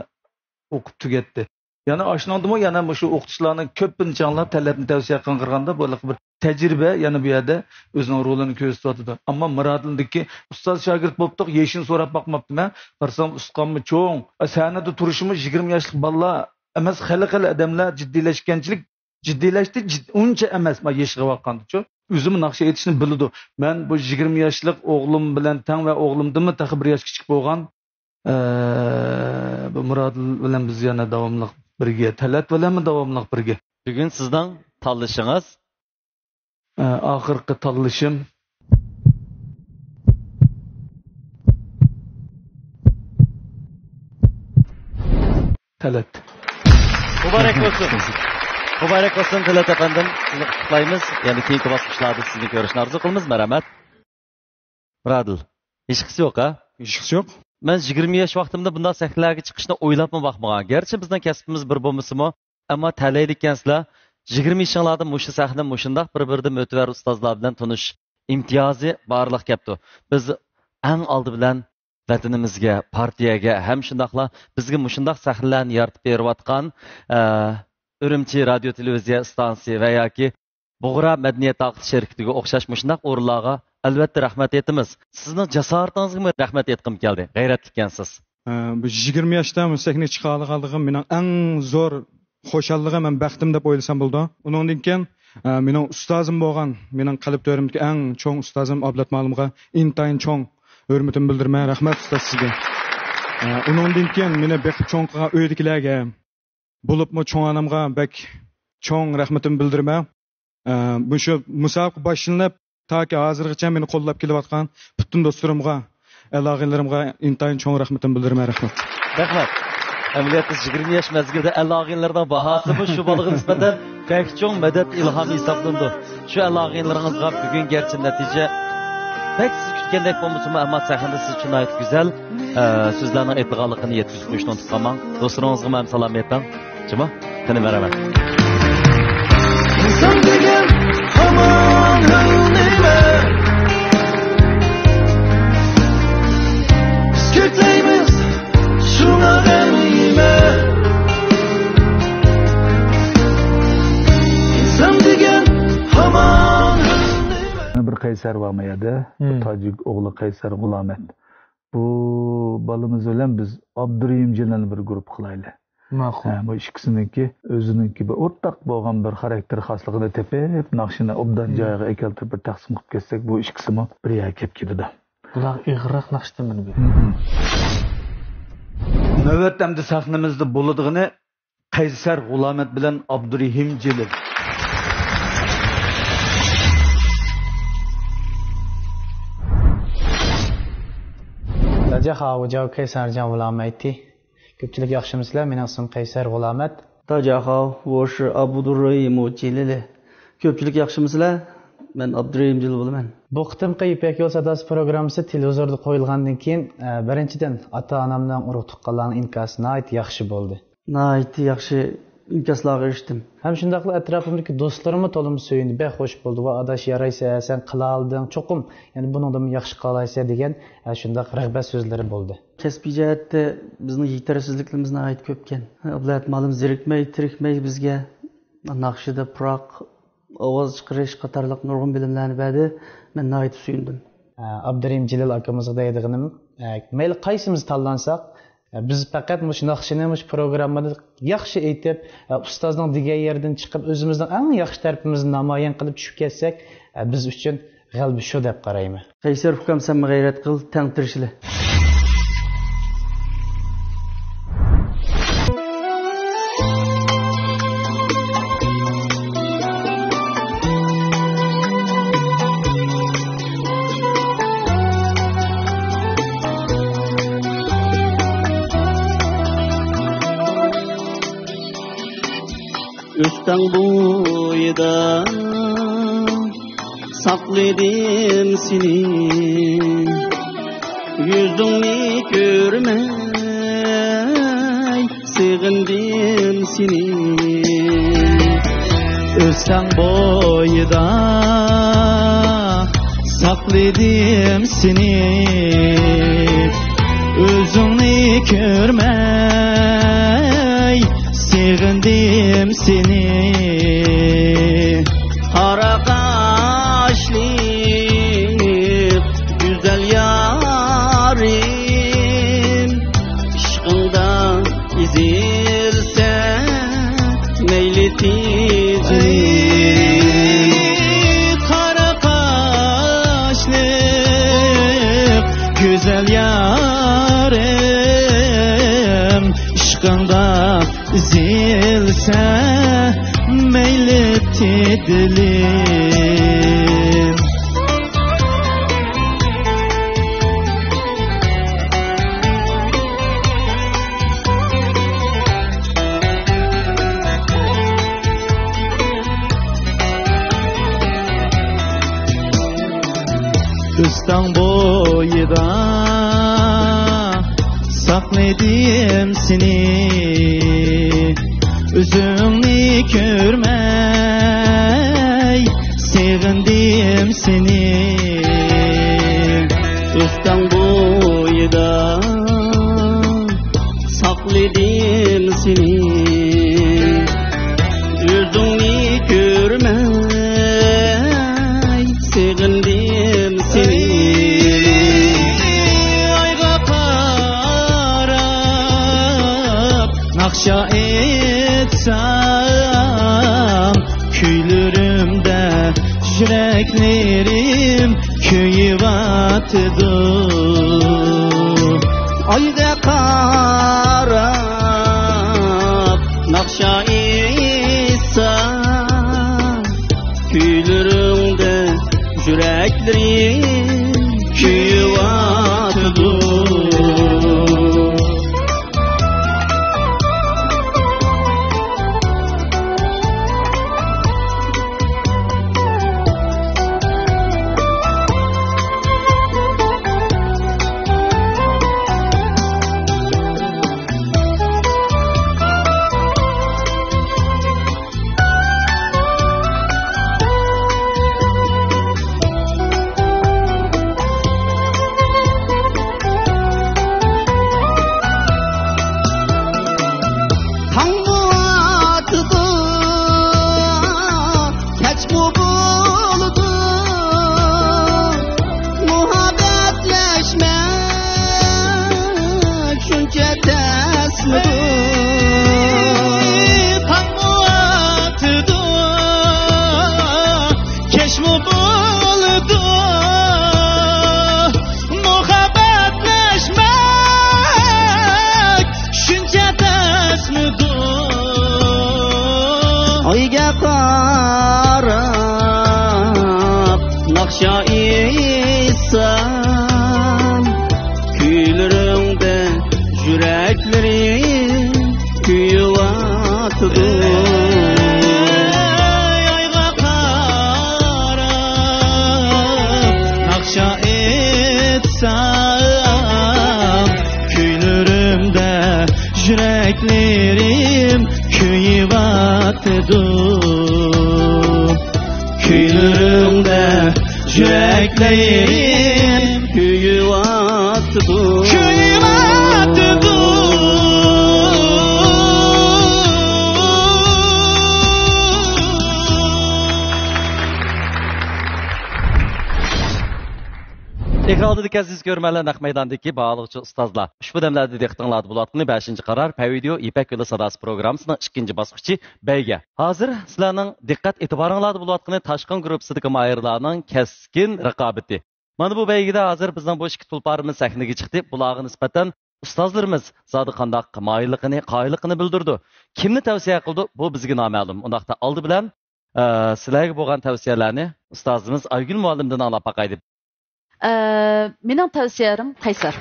ئوقۇپ تۈگەتتى. يەنە ئاشۇنىڭدىمۇ يەنە مۇشۇ ئوقۇتقۇچىلارنىڭ كۆپىنچە ئاڭلاپ تەلەپنى تەۋسىيە قىلغاندا، بۇ بىر تەجرىبە يەنە بۇ يەردە ئۆزىنىڭ رولىنى كۆرسىتىۋاتىدۇ. ئەمما مۇرادىلدىكى ئۇستاز شاگىرت بوپتۇق، يېشىنى سوراپ باقماپتىمەن. قارىسام ئۇستىخانمۇ چوڭ، سەھنىدە تۇرۇشىمۇ يىگىرمە ياشلىق بالىلار ئەمەس، خېلى خېلى ئادەملەر جىددىيلەشكەنچىلىك، جىددىيلەشتى، جىد-، ئۇنچە ئەمەس، ما يېشىغا باققاندىچۇ. ئۆزىمۇ ناخشا ئېيتىشنى بىلىدۇ. مەن بۇ يىگىرمە ياشلىق ئوغلۇم بىلەن تەڭ ۋە ئوغلۇمدىنمۇ تېخى بىر ياش كىچىك بولغان، ئە، بۇ مۇرادىل بىلەن بىز يەنە داۋاملىق بىرگە، تەلەت بىلەنمۇ داۋاملىق بىرگە. بۈگۈن سىزنىڭ تاللىشىڭىز؟ ئە، ئاخىرقى تاللىشىم. تەلەت. مۇبارەك بولسۇن. مۇبارەك بولسۇن، تىلات ئەپەندىم. سىزنى قۇتلۇقلايمىز. يەنە كېيىنكى باسقۇچلاردا سىزنى كۆرۈشنى ئارزۇ قىلىمىز. مەرھەمەت. مۇرادىل، ھېچقىسى يوق، ھە؟ ھېچقىسى يوق. مەن يىگىرمە ياش ۋاقتىمدا بۇنداق سەھنىلەرگە چىقىشنى ئويلاپمۇ باقمىغان. گەرچە بىزنىڭ كەسپىمىز بىر بولمىسىمۇ، ئەمما تەلەيلىككەنسىلەر. يىگىرمە يېشىڭلاردا مۇشۇ سەھنە، مۇشۇنداق بىر-بىرىدىن مۆتىۋەر ئۇستازلار بىلەن تونۇشۇش ئىمتىيازى بارلىققا كەپتۇ. بىز ئەڭ ئالدى بىلەن ۋەتىنىمىزگە، پارتىيەگە ھەم شۇنداقلا بىزگە مۇشۇنداق سەھنىلەرنى يارىتىپ بېرىۋاتقان، ئە، ئۈرۈمچى رادىيو تېلېۋىزىيە ئىستانسىسى ۋە ياكى بۇغرا مەدەنىيەت تارقىتىش شىركىتىگە ئوخشاش مۇشۇنداق ئورۇنلارغا ئەلۋەتتە رەھمەت ئېيتىمىز. سىزنىڭ جاسارىتىڭىزگىمۇ رەھمەت ئېيتقۇم كەلدى. غەيرەتلىككەنسىز. ئە، بۇ يىگىرمە ياشتا مۇ سەھنىگە چىقالىغانلىقىم مېنىڭ ئەڭ زور خۇشاللىقىم ھەم بەختىم دەپ ئويلىسام بولىدۇ. ئۇنىڭدىن كېيىن، ئە، مېنىڭ ئۇستازىم بولغان، مېنىڭ قەلب تۆرىمدىكى ئەڭ چوڭ ئۇستازىم ئابلەت مۇئەللىمغا ئىنتايىن چوڭ ھۆرمىتىمنى بىلدۈرىمەن. رەھمەت ئۇستاز سىزگە. ئە، ئۇنىڭدىن كېيىن مېنى بېقىپ چوڭ قىلغان ئۆيدىكىلەرگە، بولۇپمۇ چوڭ ئانامغا بەك چوڭ رەھمىتىمنى بىلدۈرىمەن. ئە، مۇشۇ مۇسابىقە باشلىنىپ، تاكى ھازىرغىچە مېنى قوللاپ كېلىۋاتقان پۈتۈن دوستلىرىمغا، ئەل-ئاغىنىلىرىمغا ئىنتايىن چوڭ رەھمىتىمنى بىلدۈرىمەن. رەھمەت. رەھمەت. ئەمەلىيەتتە يىگىرمە ياش مەزگىلدە ئەل-ئاغىنىلەرنىڭ باھاسىمۇ شۇ بالىغا نىسبەتەن بەك چوڭ مەدەت، ئىلھام ھېسابلىنىدۇ. شۇ ئەل-ئاغىنىلىرىڭىزغا بۈگۈن گەرچە نەتىجە بەك سىز كۈتكەندەك بولمىسىمۇ، ئەمما سەھنىدە سىز ئۈچۈن ناھايىتى گۈزەل، ئە، سۆزلەرنىڭ ئېيتىلغانلىقىنى يەتكۈزۈپ قويۇشنى ئۇنتۇپ قالماڭ. دوستلىرىڭىزغىمۇ ھەم سالام ئېيتىڭ. جۇمۇ، قېنى، مەرھەمەت. ئىنسان دېگەن ھامان ھەر نېمە. بىز كۆكلەيمىز شۇڭا غەنىيمە. ئىنسان دېگەن ھامان ھەر نېمە. بىر قەيسەر بار ما يەردە، بىر تاجىك ئوغلى قەيسەر غۇلامەت. بۇ بالىمىز بىلەن بىز ئابدۇرېھىم جېلىلنى بىر گۇرۇپپا قىلايلى. ماقۇل. ھە، بۇ ئىككىسىنىڭكى ئۆزىنىڭكى بىر ئورتاق بولغان بىر خاراكتېر خاسلىقىنى تېپىپ، ناخشىنى ئوبدان جايىغا ئەكەلتۈرۈپ بىر تەقسىم قىلىپ كەتسەك، بۇ ئىككىسىمۇ بىر يەرگە كېلىپ كېتىدۇ. بۇلار ئېغىرراق ناخشا تېمىنى بىلىدۇ. نۆۋەتتە ئەمدى سەھنىمىزدە بولىدىغىنى قەيسەر غۇلامەت بىلەن ئابدۇرېھىم جېلىل. 大家好，我叫 قەيسەر غۇلامەت. كۆپچىلىك ياخشىمۇسىلەر؟ مېنىڭ ئىسمىم قەيسەر غۇلامەت. 大家好，我是 ئابدۇرېھىم جېلىل. كۆپچىلىك ياخشىمۇسىلەر؟ مەن ئابدۇرېھىم جېلىل بولىمەن. بۇ قېتىمقى يىپەك يول ساداسى پروگراممىسى تېلېۋىزوردا قويۇلغاندىن كېيىن، ئە، بىرىنچىدىن، ئاتا-ئانامنىڭ، ئۇرۇق-تۇغقانلارنىڭ ئىنكاسى ناھايىتى ياخشى بولدى. ناھايىتى ياخشى ئىنكاسلارغا ئېرىشتىم. ھەم شۇنداقلا ئەتراپىمدىكى دوستلىرىممۇ تولىمۇ سۆيۈندى. بەك خوش بولدى. ۋا ئاداش، يارايسەن، سەن قىلالىدىڭ. چوقۇم، يەنە بۇنىڭدىنمۇ ياخشى قىلالايسەن دېگەن، ئە، شۇنداق رىغبەت سۆزلىرى بولدى. كەسپىي جەھەتتە بىزنىڭ يېتەرسىزلىكلىرىمىز ناھايىتى كۆپكەن. ئابلەت مۇئەللىم زېرىكمەي، تېرىكمەي بىزگە ناخشىدا پۇراق ئاۋاز چىقىرىش قاتارلىق نۇرغۇن بىلىملەرنى بەردى. مەن ناھايىتى سۆيۈندۈم. ئە، ئابدۇرېھىم جېلىل ئاكىمىزغا دەيدىغىنىم، ئە، مەيلى قايسىمىز تاللانساق، ئە، بىز پەقەت مۇشۇ ناخشىنى مۇشۇ پروگراممىدا ياخشى ئېيتىپ، ئە، ئۇستازنىڭ دېگەن يېرىدىن چىقىپ، ئۆزىمىزنىڭ ئەڭ ياخشى تەرىپىمىزنى نامايان قىلىپ چۈشۈپ كەتسەك، ئە، بىز ئۈچۈن غەلىبە شۇ دەپ قارايمەن. قەيسەر ئۇكام، سەنمۇ غەيرەت قىل، تەڭ تىرىشىلى. ئۆستەڭ بويىدا ساقلىدىم سېنى، يۈزۈڭنى كۆرمەي سېغىندىم سېنى. ئۆستەڭ بويىدا ساقلىدىم سېنى، ئۆزۈڭنى كۆرمەي سېغىندىم سېنى. قارا قاشلىق گۈزەل يارىم، ئىشقىڭدا ئېزىلسە مەيلى تېزىم. قارا قاشلىق گۈزەل يارىم، ئىشقىڭدا ئېزىلسە مەيلى تېدىلىم. ئۆستەڭ بويىدا ساقلىدىم سېنى، ئۆزۈڭنى كۆرمەي سېغىندىم سېنى. ئۆستەڭ بويىدا ساقلىدىم سېنى، ئۆزۈڭنى كۆرمەي سېغىندىم سېنى. ئايغا قاراپ ناخشا ئېيتسام، كۈيلىرىمدە يۈرەكلىرىم كۆيۈۋاتىدۇ. ئايغا قاراپ ناخشا ئېيتسام، كۈيلىرىڭدە يۈرەكلىرىم كۆيۈۋاتىدۇ. تاڭمۇ ئاتىدۇ، كەچمۇ بولىدۇ، مۇھەببەتلەشمەك شۇنچە تەسمىدۇ؟ تاڭمۇ ئاتىدۇ، كەچمۇ بولىدۇ، مۇھەببەتلەشمەك شۇنچە تەسمىدۇ؟ ئايغا قاراپ ناخشا ئېيتسام، كۈيلىرىڭدە يۈرەكلىرىم كۆيۈۋاتىدۇ. ئايغا قاراپ ناخشا ئېيتسام، كۈيلىرىمدە يۈرەكلىرىم كۆيۈۋاتىدۇ. كۈيلىرىمدە يۈرەكلىرىم كۆيۈۋاتىدۇ. كۆيۈۋاتىدۇ. ئېكران ئالدىدىكى ئەزىز كۆرۈرمەنلەر، نەق مەيداندىكى باھالىغۇچى ئۇستازلار. ئۇشبۇ دەملەردە دىققىتىڭلاردا بولۇۋاتقىنى بەشىنچى قارار پەي ۋىدېئو يىپەك يولى ساداسى پروگراممىسىنىڭ ئىككىنچى باسقۇچى بەيگە. ھازىر سىلەرنىڭ دىققەت ئېتىبارىڭلاردا بولۇۋاتقىنى تاشقىن گۇرۇپپىسىدىكى ماھىرلارنىڭ كەسكىن رىقابىتى. مانا بۇ بەيگىدە ھازىر بىزنىڭ بۇ ئىككى تۇلپارىمىز سەھنىگە چىقتى. بۇلارغا نىسبەتەن ئۇستازلىرىمىز زادى قانداق ماھىرلىقىنى، قايىللىقىنى بىلدۈرىدۇ. كىمنى تەۋسىيە قىلىدۇ، بۇ بىزگە نامەلۇم. ئۇنداقتا ئالدى بىلەن، ئە، سىلەرگە بولغان تەۋسىيەلەرنى ئۇستازىمىز ئايگۈل مۇئەللىمدىن ئاڭلاپ باقايلى. ئە، مېنىڭ تەۋسىيەم قەيسەر.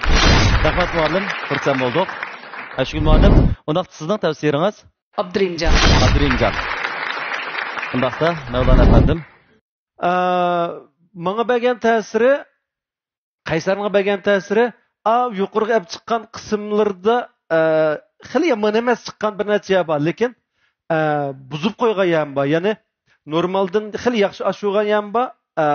رەھمەت مۇئەللىم، خۇرسەن بولدۇق. ئايگۈل مۇئەللىم، ئۇنداقتا سىزنىڭ تەۋسىيىڭىز؟ ئابدۇرېھىمجان. ئابدۇرېھىمجان. ئۇنداقتا مەۋلانا ئەپەندىم. ئە، ماڭا بەرگەن تەسىرى، قەيسەرنىڭ بەرگەن تەسىرى، ئا، يۇقىرىغا ئەپ چىققان قىسىملىرىدا، ئە، خېلى يامان ئەمەس چىققان بىر نەچچە يەر بار، لېكىن، ئە، بۇزۇپ قويغان يەرمۇ بار. يەنى نورمالدىن خېلى ياخشى ئاشۇرغان يەرمۇ بار، ئە،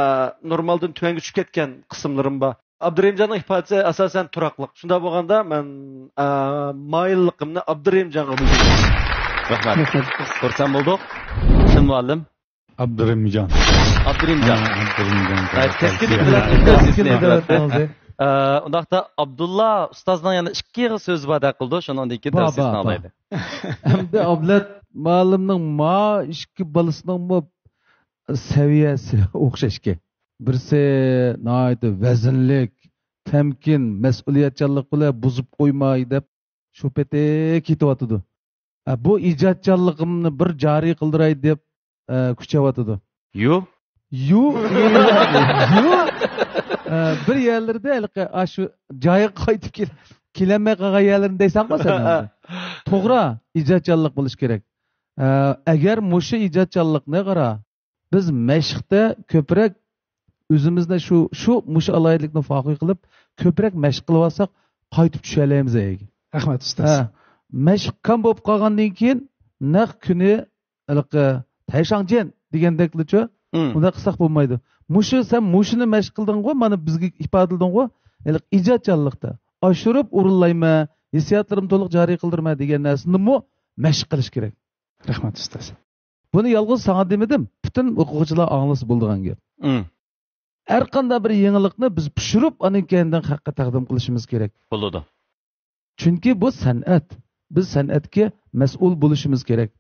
نورمالدىن تۆۋەنگە چۈشۈپ كەتكەن قىسىملىرىمۇ بار. ئابدۇرېھىمجاننىڭ ئىپادىسى ئاساسەن تۇراقلىق. شۇنداق بولغاندا مەن، ئە، مايىللىقىمنى ئابدۇرېھىمجانغا بىلدۈرىمەن. رەھمەت. خۇرسەن بولدۇق. شىن مۇئەللىم. ئابدۇرېھىمجان. ئابدۇرېھىمجان. ھە، ئابدۇرېھىمجان. ھە، كەسكىن بىلدۈرۈۋەتتىڭىز. ئە، ئۇنداقتا ئابدۇللا ئۇستازنىڭ يەنە ئىككى ئېغىز سۆزى بار دەپ قىلدى، شۇنىڭدىن كېيىن بار، تەۋسىيەسىنى بار، بار. ئاڭلايلى. ئەمدى ئابلەت مۇئەللىمنىڭ ما ئىككى بالىسىنىڭمۇ سەۋىيەسى ئوخشاش ئىكەن. بىرسى ناھايىتى ۋەزىنلىك، تەمكىن، مەسئۇلىيەتچانلىق بىلەن بۇزۇپ قويماي دەپ شۇ پېتى كېتىۋاتىدۇ. ئە، بۇ ئىجادچانلىقىمنى بىر جارى قىلدۇراي دەپ، ئە، كۈچەۋاتىدۇ. يو؟ يو؟ يو؟ ئە، بىر يەرلىرىدە ھېلىقى، ئاشۇ جايىغا قايتىپ كېل-، كېلەلمەي قالغان يەرلىرىنى دەيسەنغۇ سەن ھازىر. توغرا، ئىجادچانلىق بولۇشى كېرەك. ئە، ئەگەر مۇشۇ ئىجادچانلىقنى قارا، بىز مەشىقتە كۆپرەك ئۆزىمىزنى شۇ، شۇ، مۇشۇ ئالاھىدىلىكنى فاخۇر قىلىپ، كۆپرەك مەشىق قىلىۋالساق، قايتىپ چۈشەلەيمىز ئەيگە. رەھمەت، ئۇستاز. ھە، مەشىق كام بولۇپ قالغاندىن كېيىن، نەق كۈنى ھېلىقى تەيشاڭجيەن دېگەندەكلىچۇ، مم. ئۇنداق قىلساق بولمايدۇ. مۇشۇ، سەن مۇشۇنى مەشىق قىلدىڭغۇ، مانا بىزگە ئىپادىلىدىڭغۇ، ھېلىقى ئىجادچانلىقتا ئاشۇرۇپ ئورۇنلايمەن، ھېسسىياتلىرىمنى تولۇق جارى قىلدۇرىمەن دېگەن نەرسىنىمۇ مەشىق قىلىش كېرەك. رەھمەت، ئۇستاز. بۇنى يالغۇز ساڭا دېمىدىم، پۈتۈن ئوقۇغۇچىلار ئاڭلىسا بولىدىغان گەپ. مم. ھەر قانداق بىر يېڭىلىقنى بىز پىشۇرۇپ، ئاندىن كېيىندىن خەققە تەقدىم قىلىشىمىز كېرەك. بولىدۇ. چۈنكى بۇ سەنئەت. بىز سەنئەتكە مەسئۇل بولۇشىمىز كېرەك.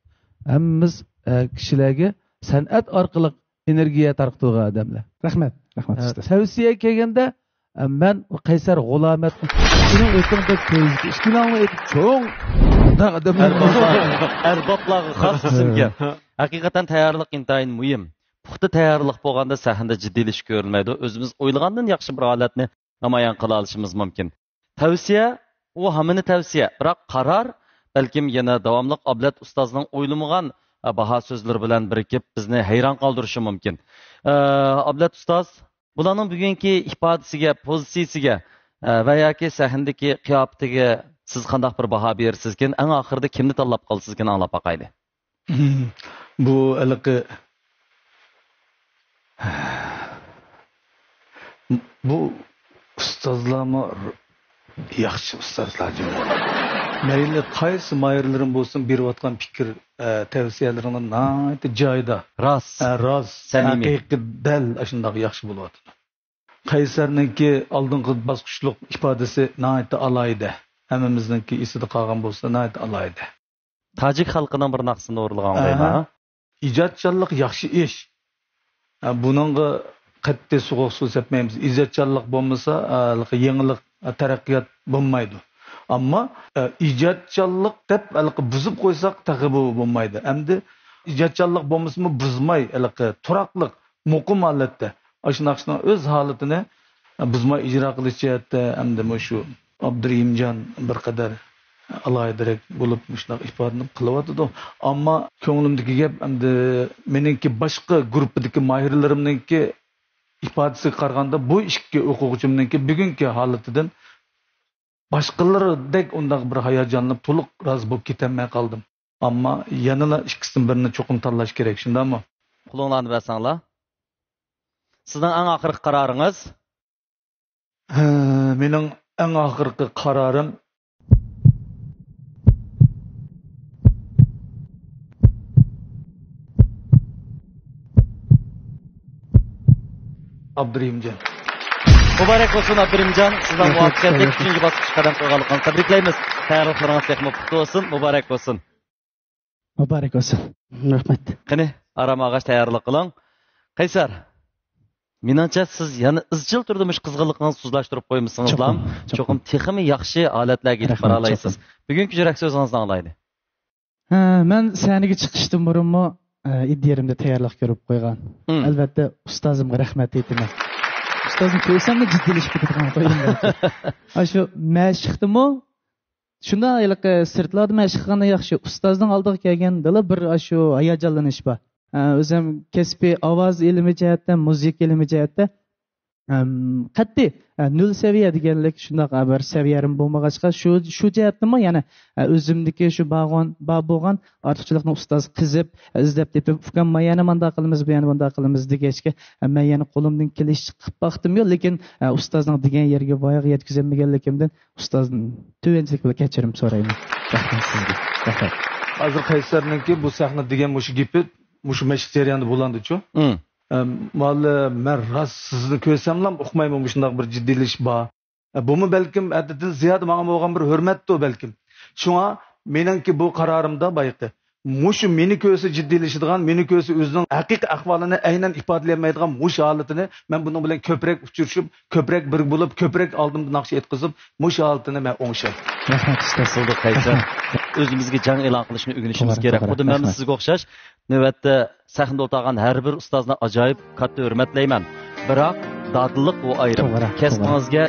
ھەممىمىز، ئە، كىشىلەرگە سەنئەت ئارقىلىق ئېنېرگىيە تارقىتىدىغان ئادەملەر. رەھمەت، رەھمەت، ئە، ئۇستاز. تەۋسىيە كەلگەندە، ئە، مەن قەيسەر غۇلامەتنى، سېنىڭ ئۆزۈڭ بەك پويىزكى، ئىككىلەڭلار ئېيتىپ چوڭ، بۇنداق ئادەملەر. ئەربابلار-، ئەربابلارغا خاس ئىسىمكەن. ھەقىقەتەن تەييارلىق ئىنتايىن مۇھىم. پۇختا تەييارلىق بولغاندا سەھنىدە جىددىيلىشىش كۆرۈلمەيدۇ. ئۆزىمىز ئويلىغاندىن ياخشى بىر ھالەتنى نامايان قىلالىشىمىز مۇمكىن. تەۋسىيە، ئۇ ھاممىنى تەۋسىيە، بىراق قارار بەلكىم يەنە داۋاملىق ئابلەت ئۇستازنىڭ ئويلىمىغان، ئە، باھا سۆزلىرى بىلەن بىرىكىپ بىزنى ھەيران قالدۇرۇشى مۇمكىن. ئە، ئابلەت ئۇستاز، بۇلارنىڭ بۈگۈنكى ئىپادىسىگە، پوزىتسىيىسىگە، ئە، ۋە ياكى سەھنىدىكى قىياپىتىگە سىز قانداق بىر باھا بېرىسىزكىن؟ ئەڭ ئاخىرىدا كىمنى تاللاپ قالىسىزكىن؟ ئاڭلاپ باقايلى. بۇ ھېلىقى، بۇ ئۇستازلارمۇ ياخشى ئۇستازلار جۇمۇ. مەيلى قايسى ماھىرلىرىم بولسۇن، بېرىۋاتقان پىكىر، ئە، تەۋسىيەلىرىڭلار ناھايىتى جايىدا. راست. ئە، راست. سەمىمىي. ھەقىقىي دەل ئاشۇنداق ياخشى بولۇۋاتىدۇ. قەيسەرنىڭكى ئالدىنقى باسقۇچلۇق ئىپادىسى ناھايىتى ئالاھىدە. ھەممىمىزنىڭكى ئېسىدە قالغان بولسا ناھايىتى ئالاھىدە. تاجىك خەلقىنىڭ بىر ناخشىسىنى ئورۇنلىغان ئوخشايدۇ، ئەھە. ھە؟ ئىجادچانلىق ياخشى ئىش. ھە، بۇنىڭغا قەتئىي سوغۇق سۇ سەپمەيمىز. ئىجادچانلىق بولمىسا، ھە، يېڭىلىق، ھە، تەرەققىيات بولمايدۇ. ئەمما، ھە، ئىجادچانلىق دەپ ھېلىقى بۇزۇپ قويساق تېخى بۇ بولمايدۇ. ئەمدى ئىجادچانلىق بولمىسىمۇ بۇزماي، ھېلىقى تۇراقلىق، مۇقىم ھالەتتە ئاشۇ ناخشىنىڭ ئۆز ھالىتىنى بۇزماي ئىجرا قىلىش جەھەتتە ئەمدى مۇشۇ ئابدۇرېھىمجان بىر قەدەر ئالاھىدىرەك بولۇپ مۇشۇنداق ئىپادىنى قىلىۋاتىدۇ. ئەمما كۆڭلۈمدىكى گەپ ئەمدى مېنىڭكى باشقا گۇرۇپپىدىكى ماھىرلىرىمنىڭكى ئىپادىسىگە قارىغاندا بۇ ئىككى ئوقۇغۇچىمنىڭكى بۈگۈنكى ھالىتىدىن باشقىلىرىدەك ئۇنداق بىر ھاياجانلىنىپ تولۇق رازى بولۇپ كېتەلمەي قالدىم. ئەمما يەنىلا ئىككىسىدىن بىرىنى چوقۇم تاللاش كېرەك، شۇنداقمۇ؟ قولۇڭلارنى بەرسەڭلار. سىزنىڭ ئەڭ ئاخىرقى قارارىڭىز؟ ھە، مېنىڭ ئەڭ ئاخىرقى قارارىم ئابدۇرېھىمجان. مۇبارەك بولسۇن ئابدۇرېھىمجان، سىزنىڭ رەھمەت، مۇۋەپپەقىيەتلىك رەھمەت. ئۈچىنچى باسقۇچقا قەدەم قويغانلىقىڭىزنى تەبرىكلەيمىز. تەييارلىقلىرىڭىز تېخىمۇ پۇختا بولسۇن، مۇبارەك بولسۇن. مۇبارەك بولسۇن. رەھمەت. قېنى، ئارام ئالغاچ تەييارلىق قىلىڭ. قەيسەر، مېنىڭچە سىز يەنە ئىزچىل تۈردە مۇشۇ قىزغىنلىقىڭىزنى سۇسلاشتۇرۇپ قويمىسىڭىزلا، چوقۇم، چوقۇم. چوقۇم تېخىمۇ ياخشى ھالەتلەرگە يېتىپ راھەت، بارالايسىز. چوقۇم. بۈگۈنكى رەق سۆزىڭىزنى ئاڭلايلى. ھە، مەن سەھنىگە چىقىشتىن بۇرۇنمۇ، ئە، ئىدىيەمدە تەييارلىق كۆرۈپ قويغان. مم. ئەلۋەتتە، ئۇستازىمغا رەھمەت ئېيتىمەن. ئۇستازنى كۆرسەملا جىددىيلىشىپ كېتىدىغان قويدۇم. ئاشۇ مەشىقتىمۇ شۇنداق ھېلىقى سىرتلاردا مەشىق قىلغاندا ياخشى، ئۇستازنىڭ ئالدىغا كەلگەندىلا بىر ئاشۇ ھاياجانلىنىش بار. ئە، ئۆزۈم كەسپىي ئاۋاز ئىلمى جەھەتتە، مۇزىكا ئىلمى جەھەتتە، ئەم، قەتئىي، ئە، نۆل سەۋىيە دېگەنلىك شۇنداق، ئە، بىر سەۋىيەم بولمىغاچقا، شۇ، شۇ جەھەتتىنمۇ يەنە، ئە، ئۆزۈمدىكى شۇ بارغان، بار بولغان ئارتۇقچىلىقنى ئۇستاز قېزىپ، ئە، ئىزدەپ تېپىپ، ئۇكام، ما يەنە مۇنداق قىلىمىز، بۇ يەنە مۇنداق قىلىمىز دېگەچكە، ئە، مەن يەنە قولۇمدىن كېلىشىچە قىلىپ باقتىممۇ، لېكىن، ئە، ئۇستازنىڭ دېگەن يېرىگە بايىغا يەتكۈزەلمىگەنلىكىمدىن ئۇستازدىن تۆۋەنچىلىك بىلەن كەچۈرۈم سورايمەن. رەھمەت سىزگە. رەھمەت. ھازىر قەيسەرنىڭكى بۇ سەھنە دېگەن مۇشۇ گېپى، مۇشۇ مەشىق جەريانىدا بولامدىچۇ؟ ئۇم. ئەم، مۇئەللىم، مەن راست سىزنى كۆرسەملا ئۇقمايمەن، مۇشۇنداق بىر جىددىيلىشىش بار. ئە، بۇمۇ بەلكىم ئادەتتىن زىيادە ماڭا بولغان بىر ھۆرمەتتۇ بەلكىم. شۇڭا مېنىڭكى بۇ قارارىمدا بايىقى مۇشۇ مېنى كۆرسە جىددىيلىشىدىغان، مېنى كۆرسە ئۆزىنىڭ ھەقىقىي ئەھۋالىنى ئەينەن ئىپادىلىيەلمەيدىغان مۇشۇ ھالىتىنى مەن بۇنىڭ بىلەن كۆپرەك ئۇچرىشىپ، كۆپرەك بىر بولۇپ، كۆپرەك ئالدىمدا ناخشا ئېيتقۇزۇپ، مۇشۇ ھالىتىنى مەن ئوڭشايمەن. رەھمەت، ئۇستاز. قىلدۇق، قەيسەر. رەھمەت. ئۆزىمىزگە جەڭ ئېلان قىلىشنى ئۆگىنىشىمىز توغرا، كېرەك. توغرا. خۇددى مەنمۇ رەھمەت. سىزگە ئوخشاش، نۆۋەتتە سەھنىدە ئولتۇرغان ھەر بىر ئۇستازنى ئاجايىپ كاتتا ھۆرمەتلەيمەن. بىراق، دادىللىق ئۇ ئايرىم. توغرا، توغرا. كەسپىڭىزگە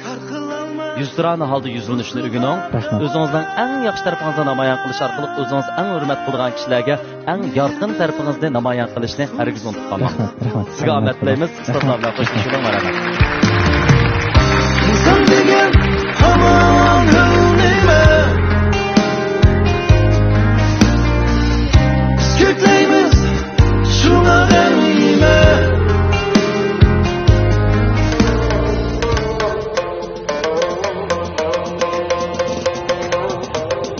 يۈزتۇرانە ھالدا يۈزلىنىشنى ئۆگىنىڭ. رەھمەت. ئۆزىڭىزنىڭ ئەڭ ياخشى تەرىپىڭىزنى نامايان قىلىش ئارقىلىق ئۆزىڭىز ئەڭ ھۆرمەت قىلىدىغان كىشىلەرگە ئەڭ يارقىن تەرىپىڭىزنى نامايان قىلىشنى ھەرگىز ئۇنتۇپ قالماڭ. رەھمەت، رەھمەت. سىزگە ئامەت تىلەيمىز. ئۇستازلار بىلەن خوشلىشىۋېلىڭ. مەرھەمەت.